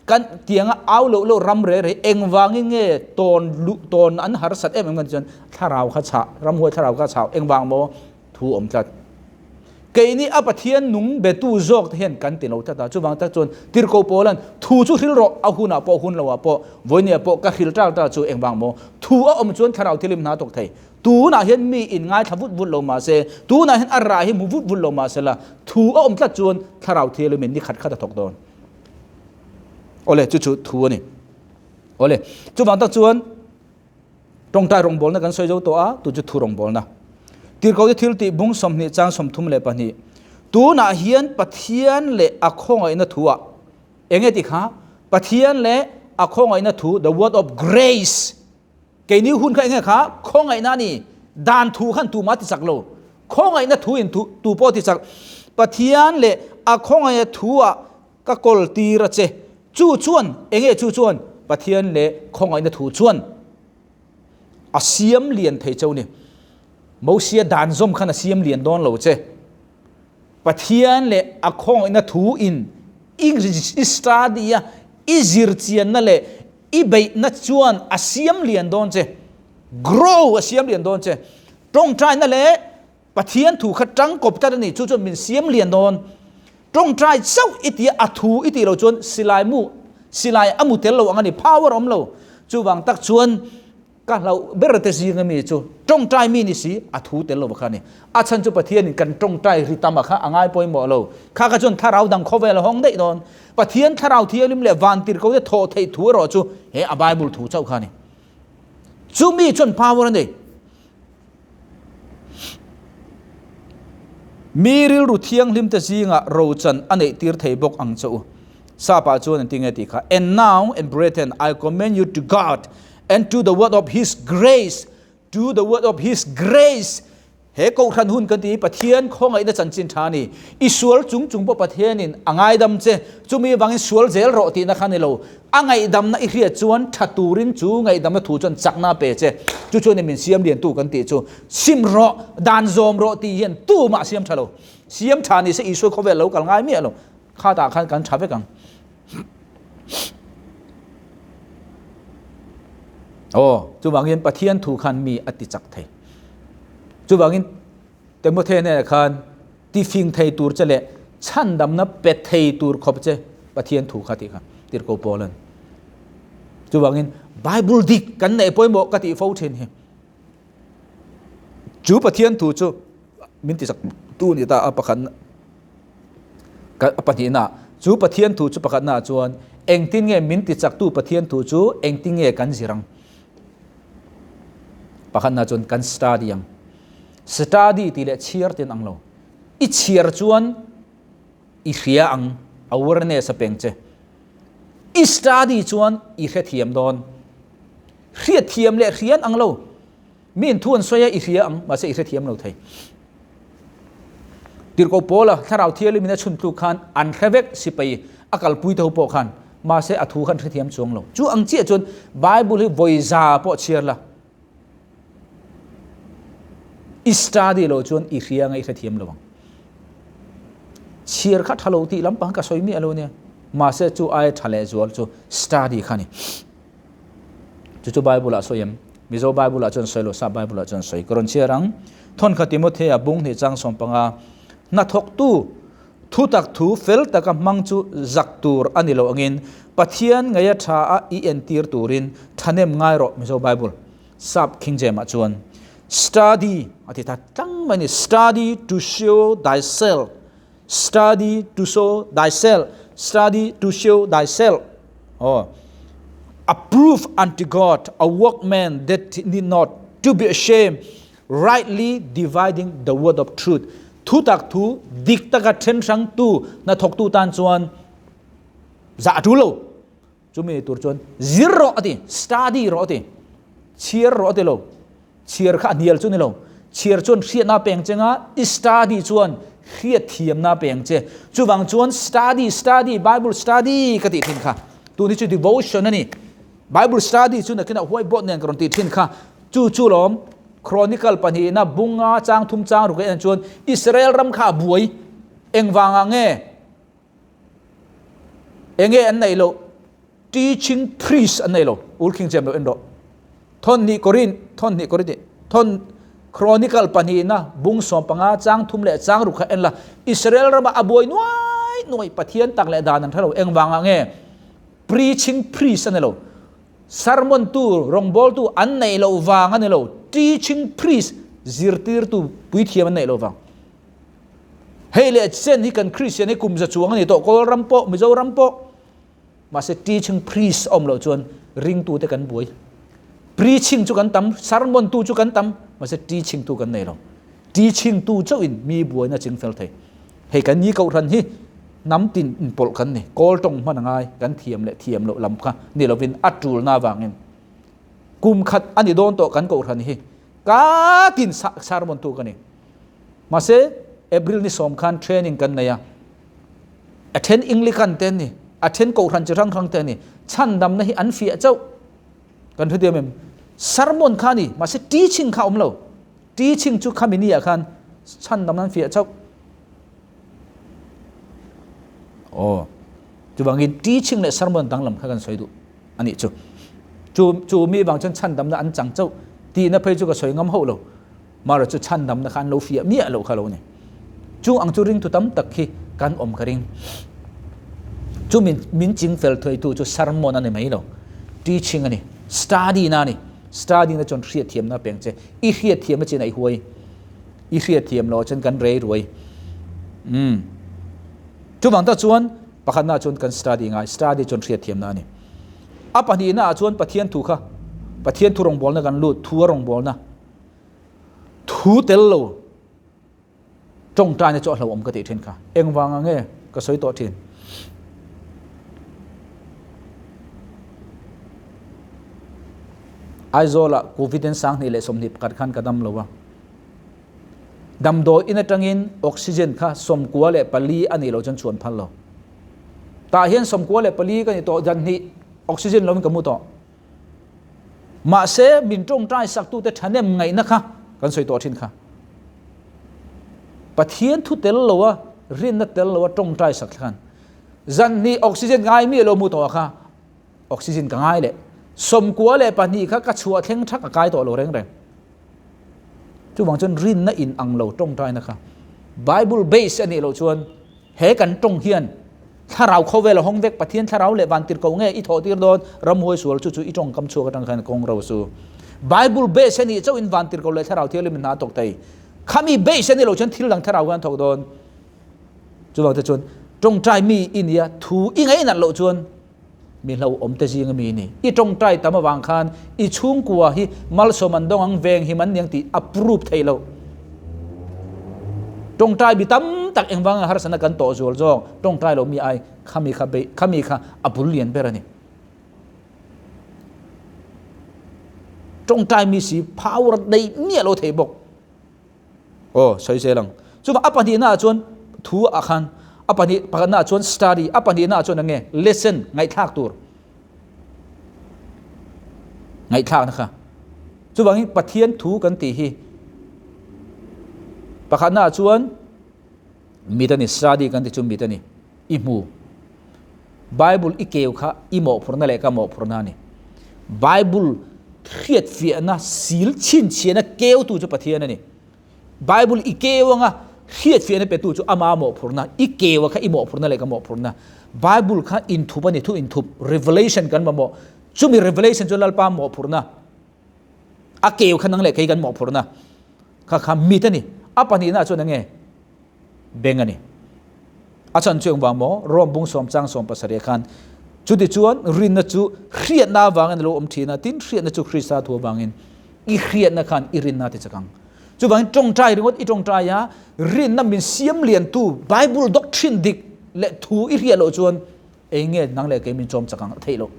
kan tianga au loh loh ram reh reh engvangin nge tawn luh tawn an harsat em em kan tih chuan thlarau kha chah, ramhuai thlarau kha chau engvang maw thu awm tlat. Keini a Pathian nung betu zawk te hian kan ti lo tlat a, chuvang tak chuan Tirhkoh Paula'n thu chu hril rawh, a hunah pawh hun loah pawh, vawinia pawh ka hril ṭal ṭal chu engvang maw thu a awm chuan thlarau thilim hna thawk thei. Tunah hian mi in ngaithla vut vut lo mah se, tunah hian a rah hi hmu vut vut lo mah se la, thu a awm tlat chuan Thlarau Thianghlimin ni khat khat a thawk dawn. Awle, chu chu thu a ni. Awle, chuvang tak chuan tawngtai rawngbawlna kan sawi zo tawh a, tu chu thu rawngbawlna. Tirhkohte thil tih bung 20 chang 32. Tunah hian Pathian leh a khawngaihna thuah eng nge ti kha? Pathian leh a khawngaihna thu, the word of grace, Keini hun kha enge kha khawngaihna a ni, dan thu khan tumah ti chak lo, khawngaihna thu in thu tu pawh ti chak. Pathian leh a khawngaihna thu ah ka kawl tir a che. Chu chuan enge chu chuan Pathian leh khawngaihna thu chuan a siam lian thei cheu ni. Mosia dan zawm khan a siam lian dawn lo che. Pathian leh a khawngaihna thu in i study a, i zir chianna leh I beihna chuan a siam lian dawn che, grow a siam lian dawn che. Tawngtaina leh Pathian thu kha tangkawp tlat a ni, chu chuan min siam lian dawn. Tawngtai chauh i tia a thu i tih loh chuan silai mu, silai a mu tel lo ang a ni, power a awm lo. Chuvang tak chuan Ka hlauh ber te zinga mi chu tawngtai mi ni si a thu tel lo kha a ni. A chhan chu Pathianin kan tawngtai ri tam a kha a ngai pawimawh lo. Kha kha chuan thlarau dang khawvel a hawng daih dawn. Pathian thlarau thianghlim leh vantirhkote thawh theih thu erawh chu he a Bible thu chauh kha a ni. Chu mi chuan power a nei. Mi rilru thianghlim te zingah rochan a neih tir thei bawk ang che u. Sapa chuan an ti nge tih kha, And now, and brethren, I commend you to God and to the word of his grace, to the word of his grace. He kohhran hun kan ti hi Pathian khawngaihna chanchin tha a ni. I sual chung chung pawh Pathianin a ngaidam che, chumi avangin sual zel rawh tihna kha a ni lo. A ngaihdamna i hriat chuan tha turin chu ngaihdamna thu chuan chakna a pe che. Chu chuan i min siam liantu kan tih chu sim rawh, dan zawm rawh tih hian tumah siam tha lo. Siam tha ni se Isua khawvel lo kal ngai miah lo. Khatah khan kan tha vek ang. Aw, chuvangin Pathian thu khan mi a ti chak thei. Chuvangin Timothea hnenah khan tifing thei tur che leh chhandamna pe thei tur khawp che Pathian thu kha tih kha tirhkoh Paulan. Chuvangin Bible dik kan neih pawimawh ka tih fo thin hi. Chu Pathian thu chu min ti chak tu ni ta a pakhat a pahnihna chu Pathian thu chu pakhatna chuan engtin nge min ti chak tu Pathian thu chu engtin nge kan zir ang. Pakhatna chuan kan study ang. Study tih leh chhiar tin ang lo. I chhiar chuan i hria ang, awareness a peng che. I study chuan i hrethiam dawn. Hriatthiam leh hrian ang lo. Mi in thu an sawi a, i hria ang, mahse i hrethiam lo thei. Tirhkoh Paula thlarau thianghlim in a chhun tluk khan an hre vek sipai a kalpui te ho pawh khan. Mahse a thu khan hrethiam chuang lo. Chu ang chiah chuan Bible hi vawi za pawh chhiar la. I study lo chuan i hria anga i hrethiam lo ang. Chhiar kha tha lo tih lampang ka sawi miah lo nia. Mahse chu aia tha leh zual chu study kha ni. Chu chu Bible ah sawi em? Mizo Bible ah chuan sawi lo, Sap Bible ah chuan sawi. Ka rawn chhiar ang. Thawnkhat Timothea bung hnih chang 15 hnathawktu Thutak thu fel taka hmang chu zak tur a ni lo angin Pathian ngeia tha a i entir turin thahnem ngai rawh Mizo Bible Sap King James ah chuan Study a ti ta tlang mai a ni Study to show thyself Study to show thyself Study to show thyself Aw Approve unto God a workman that need not to be ashamed Rightly dividing the word of truth, Thutak thu dik taka then hrangtu hnathawktu tan chuan zah a tul lo. Chumi ni tur chuan zir rawh a ti, study rawh a ti, chhiar rawh a ti lo. Chhiar kha a hnial chu ni lo. Chhiar chuan hriatna peng che nga, i study chuan hriatthiamna peng che. Chuvang chuan study, study, Bible study ka tih thin kha. Tun hi chu devotion a ni. Bible study chu nakinah whiteboard nen ka rawn tih thin kha. Chu chu lawm Chronicle pahnihna bunga chang thum chang ruk en chuan Israel ram kha a buai engvanga nge enge an nei lo teaching priest an nei lo ul King James lo en rawh thon ni Korin thon ni Korin thon Chronicle pahnihna bung sawm panga chang thum leh chang ruk kha en la Israel rama a buai nuai nuai Pathian tak leh dan an thalo engvanga nge preaching priest an lo Sermon tu, rawngbawltu an neih loh vang a ni lo, teaching priest, zirtirtu puithiam an neih loh vang. Hei leh chen hi kan Christian hi kum za chuang a ni tawh, Kawl ram pawh, Mizoram pawh. Mahse teaching priest a awm loh chuan ringtute kan buai. Preaching chu kan tam, sermon tu chu kan tam, mahse teaching tu kan nei lo. Teaching tu chauhin mi buaina ching fel thei. Hei kan ni kohhran hi hnam tin inpawlh kan ni, kawl tawng hman a ngai, kan thiam leh thiam loh lam kha ni lovin a tulna avangin kum khat a ni dawn tawh kan kohhran hi ka tin sermon tu ka ni. Mahse April ni sawm khan training kan nei a, a then Anglican te an ni, a then kohhran chi hrang hrang te an ni, chhandamna hi an fiah chauh kan hrethiam em? Sermon kha a ni, mahse teaching kha a awm lo. Teaching chu khami ni ah khan chhandam an fiah chauh. Aw. Chuvangin teaching leh sermon danglam kha kan sawi duh anih chu. Chu chu mi vang chuan chhandamna an chang chauh tihna phei chu ka sawi ngam hauh lo. Mara chu chhandamna kha an lo fiah miah loh kha lo ni. Chung ang chu ringtu tam tak khi kan awm ka ring. Chu min min ching fel thuaitu chu sermon a ni mai lo. Teaching a ni. Study na a ni. Study na chuan hriatthiamna a peng che. I hriatthiam a chin a i huai. I hriatthiam lo chuan kan rei ruai. Umm. Chuvang tak chuan pakhatna chuan kan study ngai. Study chuan hriatthiamna a ni. A pahnihna ah chuan Pathian thu kha Pathian thu rawngbawlna kan lut, thu a rawngbawlna. Thu tel lo tawngtaina chu a hlauhawm ka tih thin kha. Engvanga nge ka sawi tawh thin? Aizawlah Covid in 2021 khan ka dam lo a. Damdawi in atangin oxygen kha 94 a nih loh chuan chhuan phal lo. Tah hian 94 ka ni tawh dan hnih oxygen lovin ka mu tawh. Mahse, min tawngtai saktute thahnem ngaihna kha kan sawi tawh thin kha. Pathian thu tel loa, rinna tel loa tawngtai sak khan zan hnih oxygen ngai mi lo mu tawh kha oxygen ka ngai leh 92 kha ka chhuah thleng thak a kai tawh lo reng reng. Chuvang chuan rinna in ang lo tawngtaina kha Bible base a nih loh chuan He kan tawng hian thlarau khawvel a hawng vek, Pathian thlarau leh vantirhkoh nge i thawh tir dawn, ramhuai sual chu chu i tawngkam chhuak atang khan kawng ro su. Bible base a nih chauh in vantirhkoh leh thlarau thianghlim in hna a thawk thei. Khami base a nih loh chuan thil dang thlarau khan a thawk dawn. Chuvang te chuan tawngtai mi i nia thu i ngainat loh chuan mi hlauhawm te zinga mi i ni. I tawngtai tam avang khan i chhungkua hi malsawm an dawng ang, venghim an niang tih a prove theih loh. Tawngtai mi tam tak engvanga harsatna kan tawh zual zawk, tawngtai lo mi ai khami kha beih, khami kha a bul lian ber a ni. Tawngtai mi si power neih miah lo thei bawk. Aw, sawi zel ang. Chuvang a pahnihna ah chuan thu ah khan. A pahnih pakhatna ah chuan study, a pahnihna ah chuan eng nge? Listen, ngaihthlak tur. Ngaihthlakna kha. Chuvangin Pathian thu kan tih hi pakhatna ah chuan mit a ni, study kan tih chu mit a ni, i hmu. Bible i keu kha i mawhphurhna leh ka mawhphurhna a ni. Bible hriatfiahna sil chhinchhiahna keutu chu Pathian a ni. Bible i keu anga hriatfiahna petu chu ama mawhphurhna, i keu a kha i mawhphurhna leh ka mawhphurhna. Bible kha inthup a ni, thu inthup, revelation kan mamawh. Chumi revelation chu Lalpa mawhphurhna. A keu kha nang leh kei kan mawhphurhna. Kha kha mit a ni. A pahnihna chuan enge? Beng a ni. A chan chu engvang maw? Rome bung sawm chang sawm pasarih khan chuti chuan rinna chu hriatna avangin a lo awm thin a, tin hriatna chu Krista thu avangin i hriatna khan i rinna ti chak ang. Chuvangin tawngtai ringawt i tawngtai a, rinna min siam liantu Bible doctrine dik leh thu i hriat loh chuan Ei nge nang leh kei min chawm chak ang a theih loh.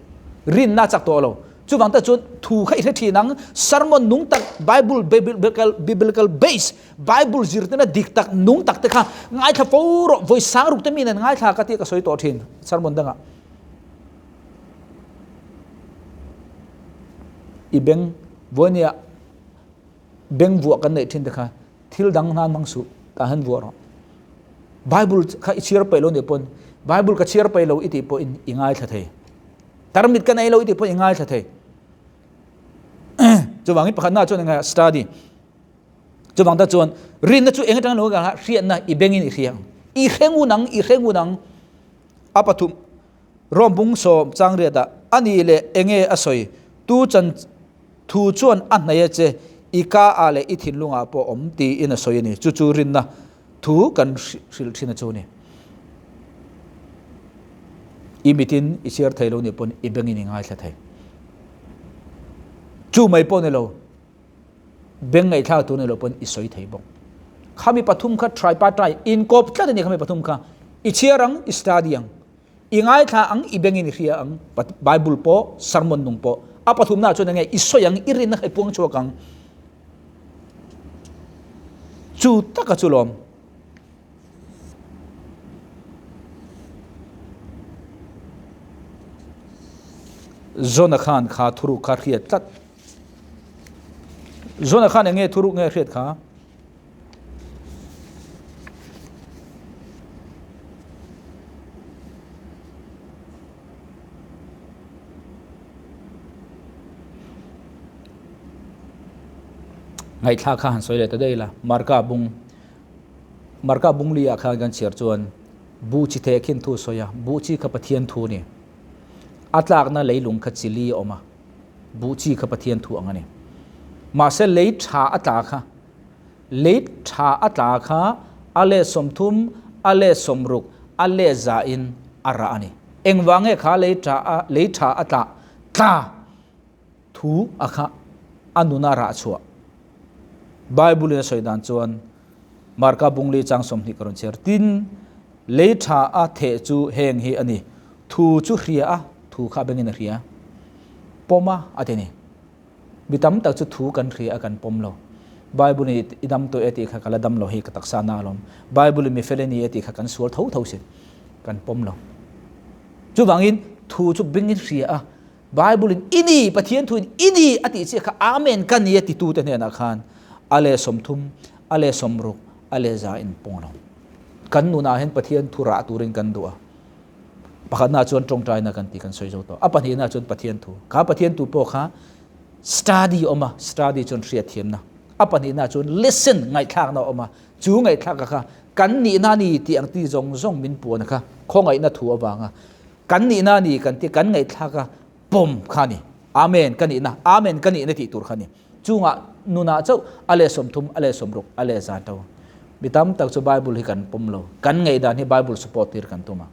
Rinna chak tawh lo. Chuvang tak chuan thu kha i hre thin ang. Sermon nung tak Bible biblical biblical base Bible zirtirna dik tak nung tak te kha ngaithla fo rawh vawi sang ruk te mi nen ngaithla ka tih ka sawi tawh thin sermon dangah. I beng vawinia beng vuah kan neih thin te kha Thil dang hnan hmang suh, tah hian vuah rawh. Bible kha i chhiar peih lo nih pawn, Bible ka chhiar peih lo i tih pawhin i ngaithla thei. Tarmit ka nei lo i tih pawhin i ngaithla thei. Chuvangin pakhatna chuan enga study. Chuvang ta chuan rinna chu eng atang lo ka hriatna i bengin i hria ang. I hre ngun ang, i hre ngun ang. A pathum Rom bung sawm chang riatah ani leh enge a sawi tu chan Thu chuan a hnaih a che, i ka ah leh i thinlungah pawh awm tiin a sawi a ni. Chu chu rinna thu kan hrilh thin a chu ni. I mitin i chhiar thei lo nih pawn i bengin i ngaithla thei. Chu mai pawh ni lo, beng ngaihthlak tur ni lo pawn i sawi thei bawk. Khami pathum kha tripartite inkawp tlat a ni khami pathum kha. I chhiar ang, i study ang. I ngaithla ang, i bengin i hria ang, Bible pawh, sermon nung pawh. A pathumna chuan enge i sawi ang, i rinna kha i puang chhuak ang. Chu taka chu lawm. Zona khan kha thuruk kha hriat tlat. Zona khan enge thuruk nge hriat kha? Ngaihthlak kha han sawi leh ta daih ila, Marka bung Marka bung li ah khan kan chhiar chuan buh chi theh khin thu a sawi a, buh chi kha Pathian thu a ni. A tlakna leilung kha chi li a awm a, buh chi kha Pathian thu ang a ni. Mahse lei tha a tla kha Lei tha a tla kha a let 30, a let 60, a let 100 in a rah a ni. Engvang nge kha lei tha a lei tha a tla tla thu a kha a nuna rah chhuah? Bible in a sawi dan chuan Marka bungli chang 20 ka rawn chhiar. Tin, lei tha a theh chu heng hi a ni, thu chu hria a, thu kha a bengin a hria, pawm a a ti a ni. Mi tam tak chu thu kan hria a kan pawm lo. Bible in i dam tawh e tih kha ka la dam lo hi ka taksa na alawm. Bible in mi fel a ni e tih kha kan sual tho tho sin. Kan pawm lo. Chuvangin thu chu bengin hria a Bible in i ni Pathian thu in i ni a tih chiah kha Amen ka ni a titu te hnenah khan a leh 30, a leh 60, a leh 100 in pawng lo. Kan nunah hian Pathian thu rah turin kan duh a. Pakhatna chuan tawngtaina kan tih kan sawi zo tawh. A pahnihna chuan Pathian thu. Kha Pathian thu pawh kha study awm a, study chuan hriatthiamna. A pahnihna chuan listen, ngaihthlakna awm a. Chu ngaihthlaka kha kan nihna ni tih ang ti zawng zawng min puan kha khawngaihna thu avanga kan nihna ni kan ti kan ngaihthlaka pawm kha ni. Amen ka nihna, Amen ka nihna tih tur kha ni. Chungah nunah chauh a leh 30, a leh 60, a leh 100 to. Mi tam tak chu Bible hi kan pawm lo. Kan ngaihdan hi Bible support tir kan tum a.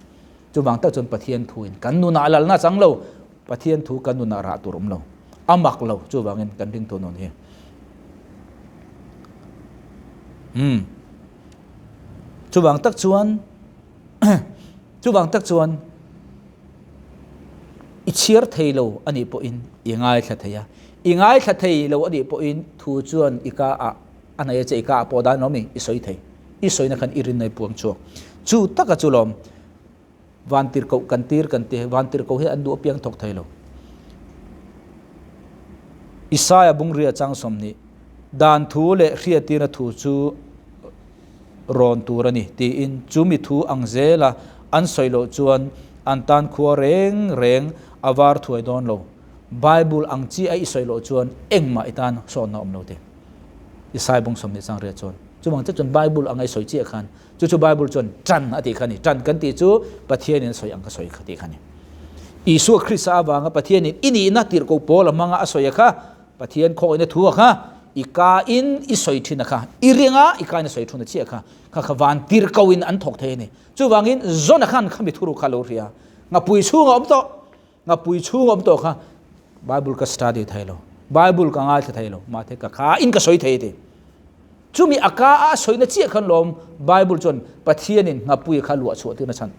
Chuvang tak chuan Pathian thu in kan nunah a lalna chang lo. Pathian thu kan nunah rah tur awm lo. A mak lo. Chuvangin kan ringtu nun hi. Um. Chuvang tak chuan chuvang tak chuan i chhiar thei lo a nih pawhin i ngaithla thei a. I ngaithla thei lo a nih pawhin thu chuan i ka ah a hnaih a che i ka ah pawh dan lo mi i sawi thei. I sawina khan i rinna i puang chhuak. Chu taka chu lawm vantirhkoh kan tir kan ti vantirhkoh hi an duh apiang thawk thei lo. Isaia bungria chang 20 dan thu leh hriattirna thu chu rawn tur a ni tiin chumi thu ang zela an sawi loh chuan an tan khua reng reng a var thuai dawn lo. Bible ang chi a i sawi loh chuan engmah i tan sawnna awm lo ti. Isaiah bung 20 chang riat chuan chuvang che chuan Bible ang a i sawi chiah khan chu chu Bible chuan tan a tih kha ni. Tan kan tih chu Pathianin a sawi ang ka sawi kha tih kha ni. Isua Krista avanga Pathianin i nihna tirhkoh pawl a hmanga a sawi a kha Pathian khawngawihna thu a kha i ka in i sawi thin a kha i ringa i ka in a sawi thun a chiah kha kha kha van tirhkoh in an thawk thei a ni. Chuvangin Jona khan khami thuruk kha lo hria. Ngapui chhunga awm tawh ngapui chhung awm tawh kha Bible ka study thei lo Bible ka ngaithla thei lo mahse ka kha in ka sawi thei ti chumi a ka a sawina chiah khan lawm Bible chuan Pathianin ngapui kha luah chhuah tirna chhan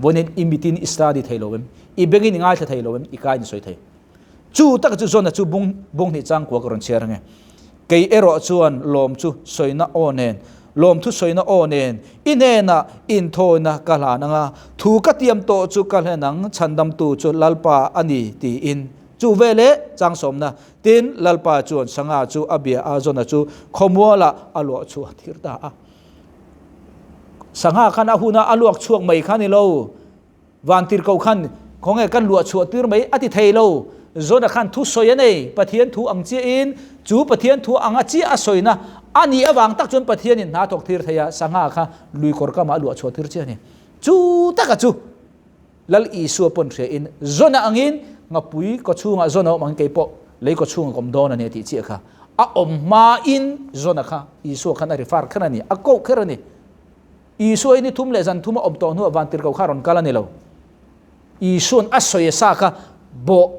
voinin i mitin i study thei lo em i bengin i ngaithla thei lo em i ka in sawi thei chu taka chu Jona chu bung bung hnih chang kua ka rawn chhiar ange kei erawh chuan lawm chu sawina aw nen lawm thu sawina aw nen i hnenah inthawina ka hlan anga thu ka tiam tawh chu ka hlen ang chhandamtu chu Lalpa a ni tiin chu veleh chang sawmna tin Lalpa chuan sangha chu a bia a Jona chu khawmualah a luah chhuah thir ta a sangha khan a huna a luak chhuak mai kha ni lo Van tirhkoh khan khawnge kan luah chhuah tir mai a ti thei lo. Jona khan thu sawi a nei, Pathian thu ang chiahin chu Pathian thu anga chiah a sawina a nih avang tak chuan Pathianin hna thawk tir thei a, sangha kha lui kawr kamah a luah chhuah tir chiah a ni. Chu taka chu Lal Isua pawn hria in Jona angin ngapui kaw chhungah Jona awm angin kei pawh lei kaw chhungah ka awm dawn a ni a tih chiah kha a awm hmain Jona kha Isua khan a refer kher a ni, a koh kher a ni. Isua hi ni thum leh zan thum a awm tawh hnuah vantirhkoh kha a rawn kal a ni lo. Isua'n a sawi a sa kha bawh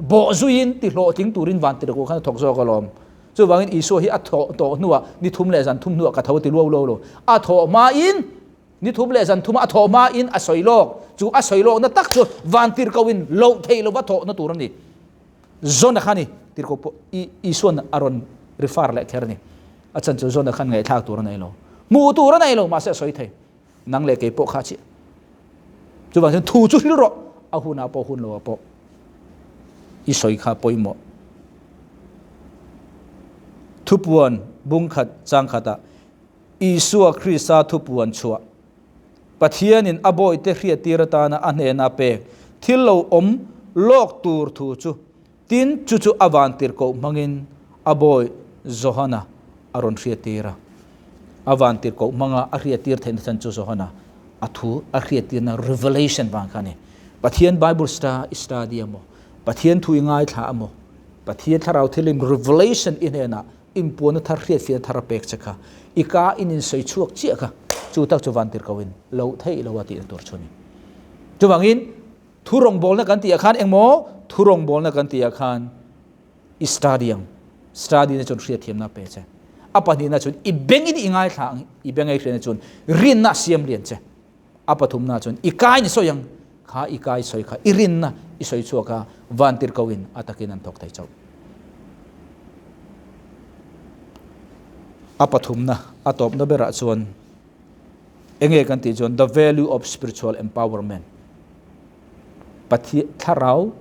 bawh zuiin ti hlawhtling turin vantirhkoh khan a thawk zawk alawm. Chuvangin Isua hi a thawh tawh hnuah ni thum leh zan thum hnuah ka tho ti luau luau lo. A thawh hmain ni thum leh zan thuma a thawh hmain a sawi lawk. Chu a sawi lawkna tak chu vantirhkohin loh theih lova thawhna tur a ni. Jona kha ni tirhkoh pawh Isua'n a rawn refer leh kher a ni. A chan chu Jona khan ngaihthlak tur a nei lo. Hmuh tur a nei lo, mahse a sawi thei. Nang leh kei pawh kha chiah. Chuvang chuan thu chu hril rawh, a hunah pawh hun loah pawh i sawi kha pawimawh. Thupuan bung khat chang khatah Isua Krista thupuan chhuah Pathianin a bawihte hriattir atana a hnena pek thil lo awm lawk tur thu chu tin chu chu a vantirhkoh hmangin a bawih Johana a rawn hriattir a. A vantirhkoh hmanga a hriattir theihna chhan chu Johana a thu a hriattirna revelation vang kha a ni. Pathian Bible study emaw, Pathian thu i ngaithla emaw, Pathian thlarau thilin revelation i hnenah Inpuanna thar hriatfiahna thar a pek che kha i ka in insawi chhuak chiah kha chu tak chu van tirhkoh in loh theih lo a tihna tur chu a ni. Chuvangin thu rawngbawlna kan tih ah khan engmaw thu rawngbawlna kan tih ah khan i study ang study na chuan hriatthiamna a pe che. A pahnihna chuan i bengin i ngaithla ang i benga i hriatna chuan rinna a siam lian che. A pathumna chuan i kai ni sawi ang kha i kai sawi kha i rinna i sawi chhuak a van tirhkoh in a takin an thawk thei chauh. A pathumna a tawpna berah chuan enge kan tih chuan the value of spiritual empowerment Pathian thlarau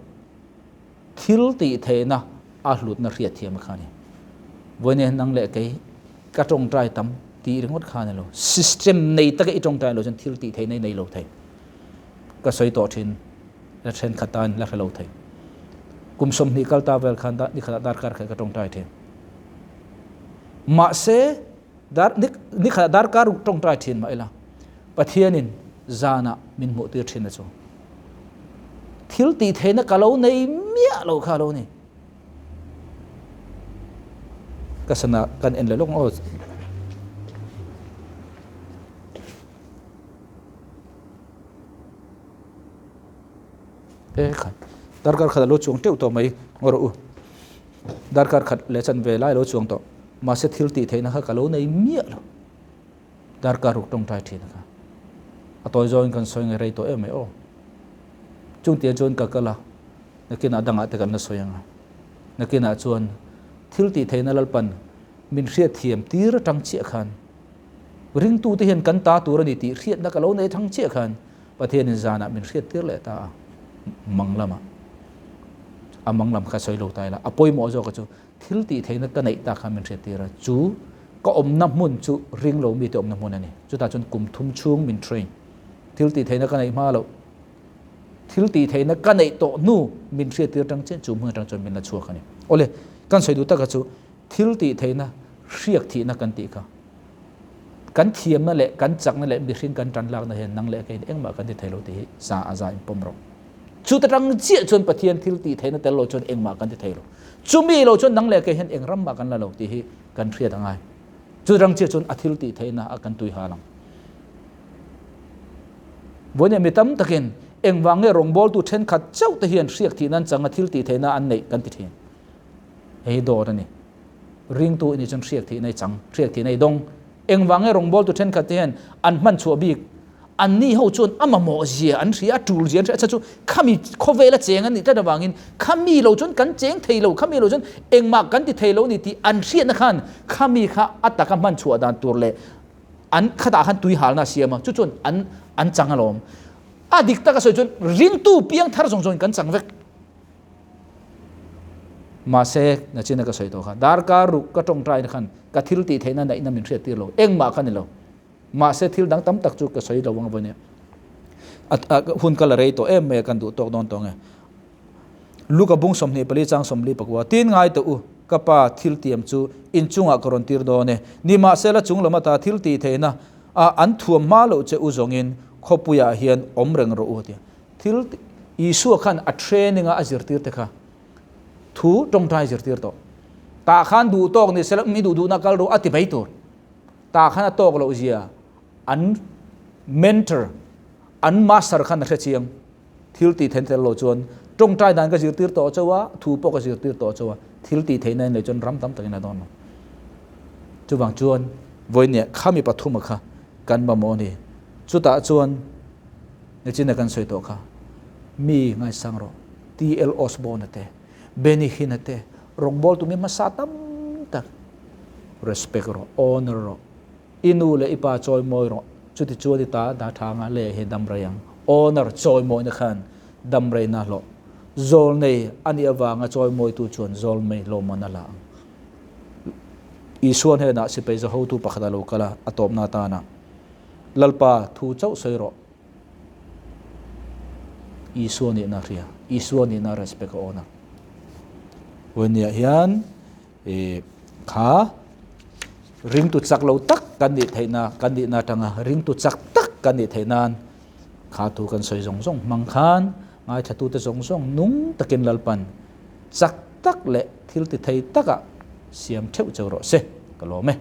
thil tih theihna a hlutna hriat thiam kha a ni. Vawiin nang leh kei ka tawngtai tam tih ringawt kha a ni lo. System nei taka i tawngtai lo chuan thil tih theihna i nei lo thei. Ka sawi tawh thin la thenkhat tan la hre lo thei. Kum 20 kal ta vel khan ni khatah darkar khat ka tawngtai thin. Mahse dar ni khatah darkar ruk tawngtai thin mah ila Pathianin zanah min hmuh tir thin a chu. Thil tih theihna ka lo nei miah lo kha lo ni. Ka sana kan en leh lawk aw. E khat darkar khat a lo chuang teuh tawh mai ngawr u. Darkar khat leh chan ve lai lo chuang tawh. Mahse thil tih theihna kha ka lo nei miah lo. Darkar ruk tawngtai thin kha. A tawi zawngin kan sawi ngai rei tawh em mai aw. Chungtiang chuan ka kal a, nakinah dangah te kan la sawi ang a. Nakinah chuan thil tih theihna Lalpan min hriatthiam tir atang chiah khan. Ringtute hian kan ta tur a ni tih hriatna ka lo nei thang chiah khan Pathianin zanah min hriattir leh ta a, mang lamah a mang lam kha sawi lo ta ila, a pawimawh zawka chu thil tih theihna ka neih tak kha min hriattir a, chu ka awmna hmun chu ring lo mite awmna hmun a ni. Chutah chuan kum thum chhung min train. Thil tih theihna ka neih hma loh, thil tih theihna ka neih tawh hnu min hriattir atang chian chu hmun atang chuan min la chhuak a ni. Awle, kan sawi duh taka chu thil tih theihna hriak thihna kan tih kha kan thiamna leh kan chakna leh mihring kan tan lakna hian nang leh keiin engmah kan ti thei lo tih hi za a za in pawm rawh. Chuta tang chiah chuan Pathian thil tih theihna tel lo chuan engmah kan ti thei lo. Chumi lo chuan nang leh kei hian eng ram mah kan la lo tih hi kan hriat a ngai. Chuta tang chiah chuan a thil tih theihna a kan tui hal ang. Vawiin mi tam takin engvang nge rawngbawltu thenkhat chauh te hian hriak thih nan changa thil tih theihna an neih kan ti thin. Hei hi dawt a ni. Ringtu i nih chuan hriak thih nei chang, hriak thih nei dawng. Engvang nge rawngbawltu thenkhat te hian an hman chhuah bik? Anni ho chuan a mamawh zia an hria, a tul zia an hria, a chhan chu khami khawvela cheng an nih tlat avangin khami lo chuan kan cheng thei lo, khami lo chuan engmah kan ti thei lo a ni tih an hriatna khan khami kha a taka hman chhuah dan tur leh an khatah khan tui halna a siam a, chu chuan an an chang alawm. A dik taka sawi chuan ringtu piang thar zawng zawngin kan chang vek. Mahse, nachina ka sawi tawh kha, darkar ruk ka tawngtaina khan ka thil tih theihna naihna min hriat tir lo, engmah ka ni lo. Mahse, thil dang tam tak chu ka sawi lo ang vawiin hun ka la rei tawh em mai a, kan duh tawk dawn tawh nge. Luka bung 24 chang 44, Tin ngai teh u, ka pa thil tiam chu inchungah ka rawn tir dawn e. Nimahsela chung lam ata thil tih theihna a an thuam hma loh che u zawngin khawpuiah hian awm reng rawh u, a ti. Thil Isua khan a training a a zirtir te kha thu tawngtai zirtir tawh. Tah khan duh tawk ni sela mi duh duhna kal ru a ti mai tur. Tah khan a tawk loh zia an mentor an master khan a hre chiang. Thil tih theihna tel lo chuan tawngtai dan ka zirtir tawh chauh a, thu pawh ka zirtir tawh chauh a, thil tih theihna in leh chuan ram tam takin a dawn lo. Chuvang chuan vawinia khami pathuma kha kan mamawh a ni. Chutah chuan Nichina kan sawi tawh kha, mi ngaisang rawh, TL Osborne-a te, Benny Hinn-a te, rawngbawltu mi hmasa tam tak, respect rawh, honour rawh, i nu leh i pa chawimawi rawh, chuti chuan i ta dah tha anga leh hi dam rei ang, honour chawimawina khan dam reina hlawh, zawlnei a nih avanga chawimawitu chuan zawlmei lawmman a la ang. Isua hnenah sipai zahotu pakhat a lo kal a, a tawpna atana Lalpa thu chauh sawi rawh. Isua nihna hria, Isua nihna respect a awn a. Vawinia hian e kha ringtu chak lo tak kan nih theihna, kan nihna atanga ringtu chak tak kan nih theih nan kha thu kan sawi zawng zawng hmang khan ngaithlatute zawng zawng nung takin Lalpan chak tak leh thil ti thei taka siam theuh cheu rawh se ka lawm e.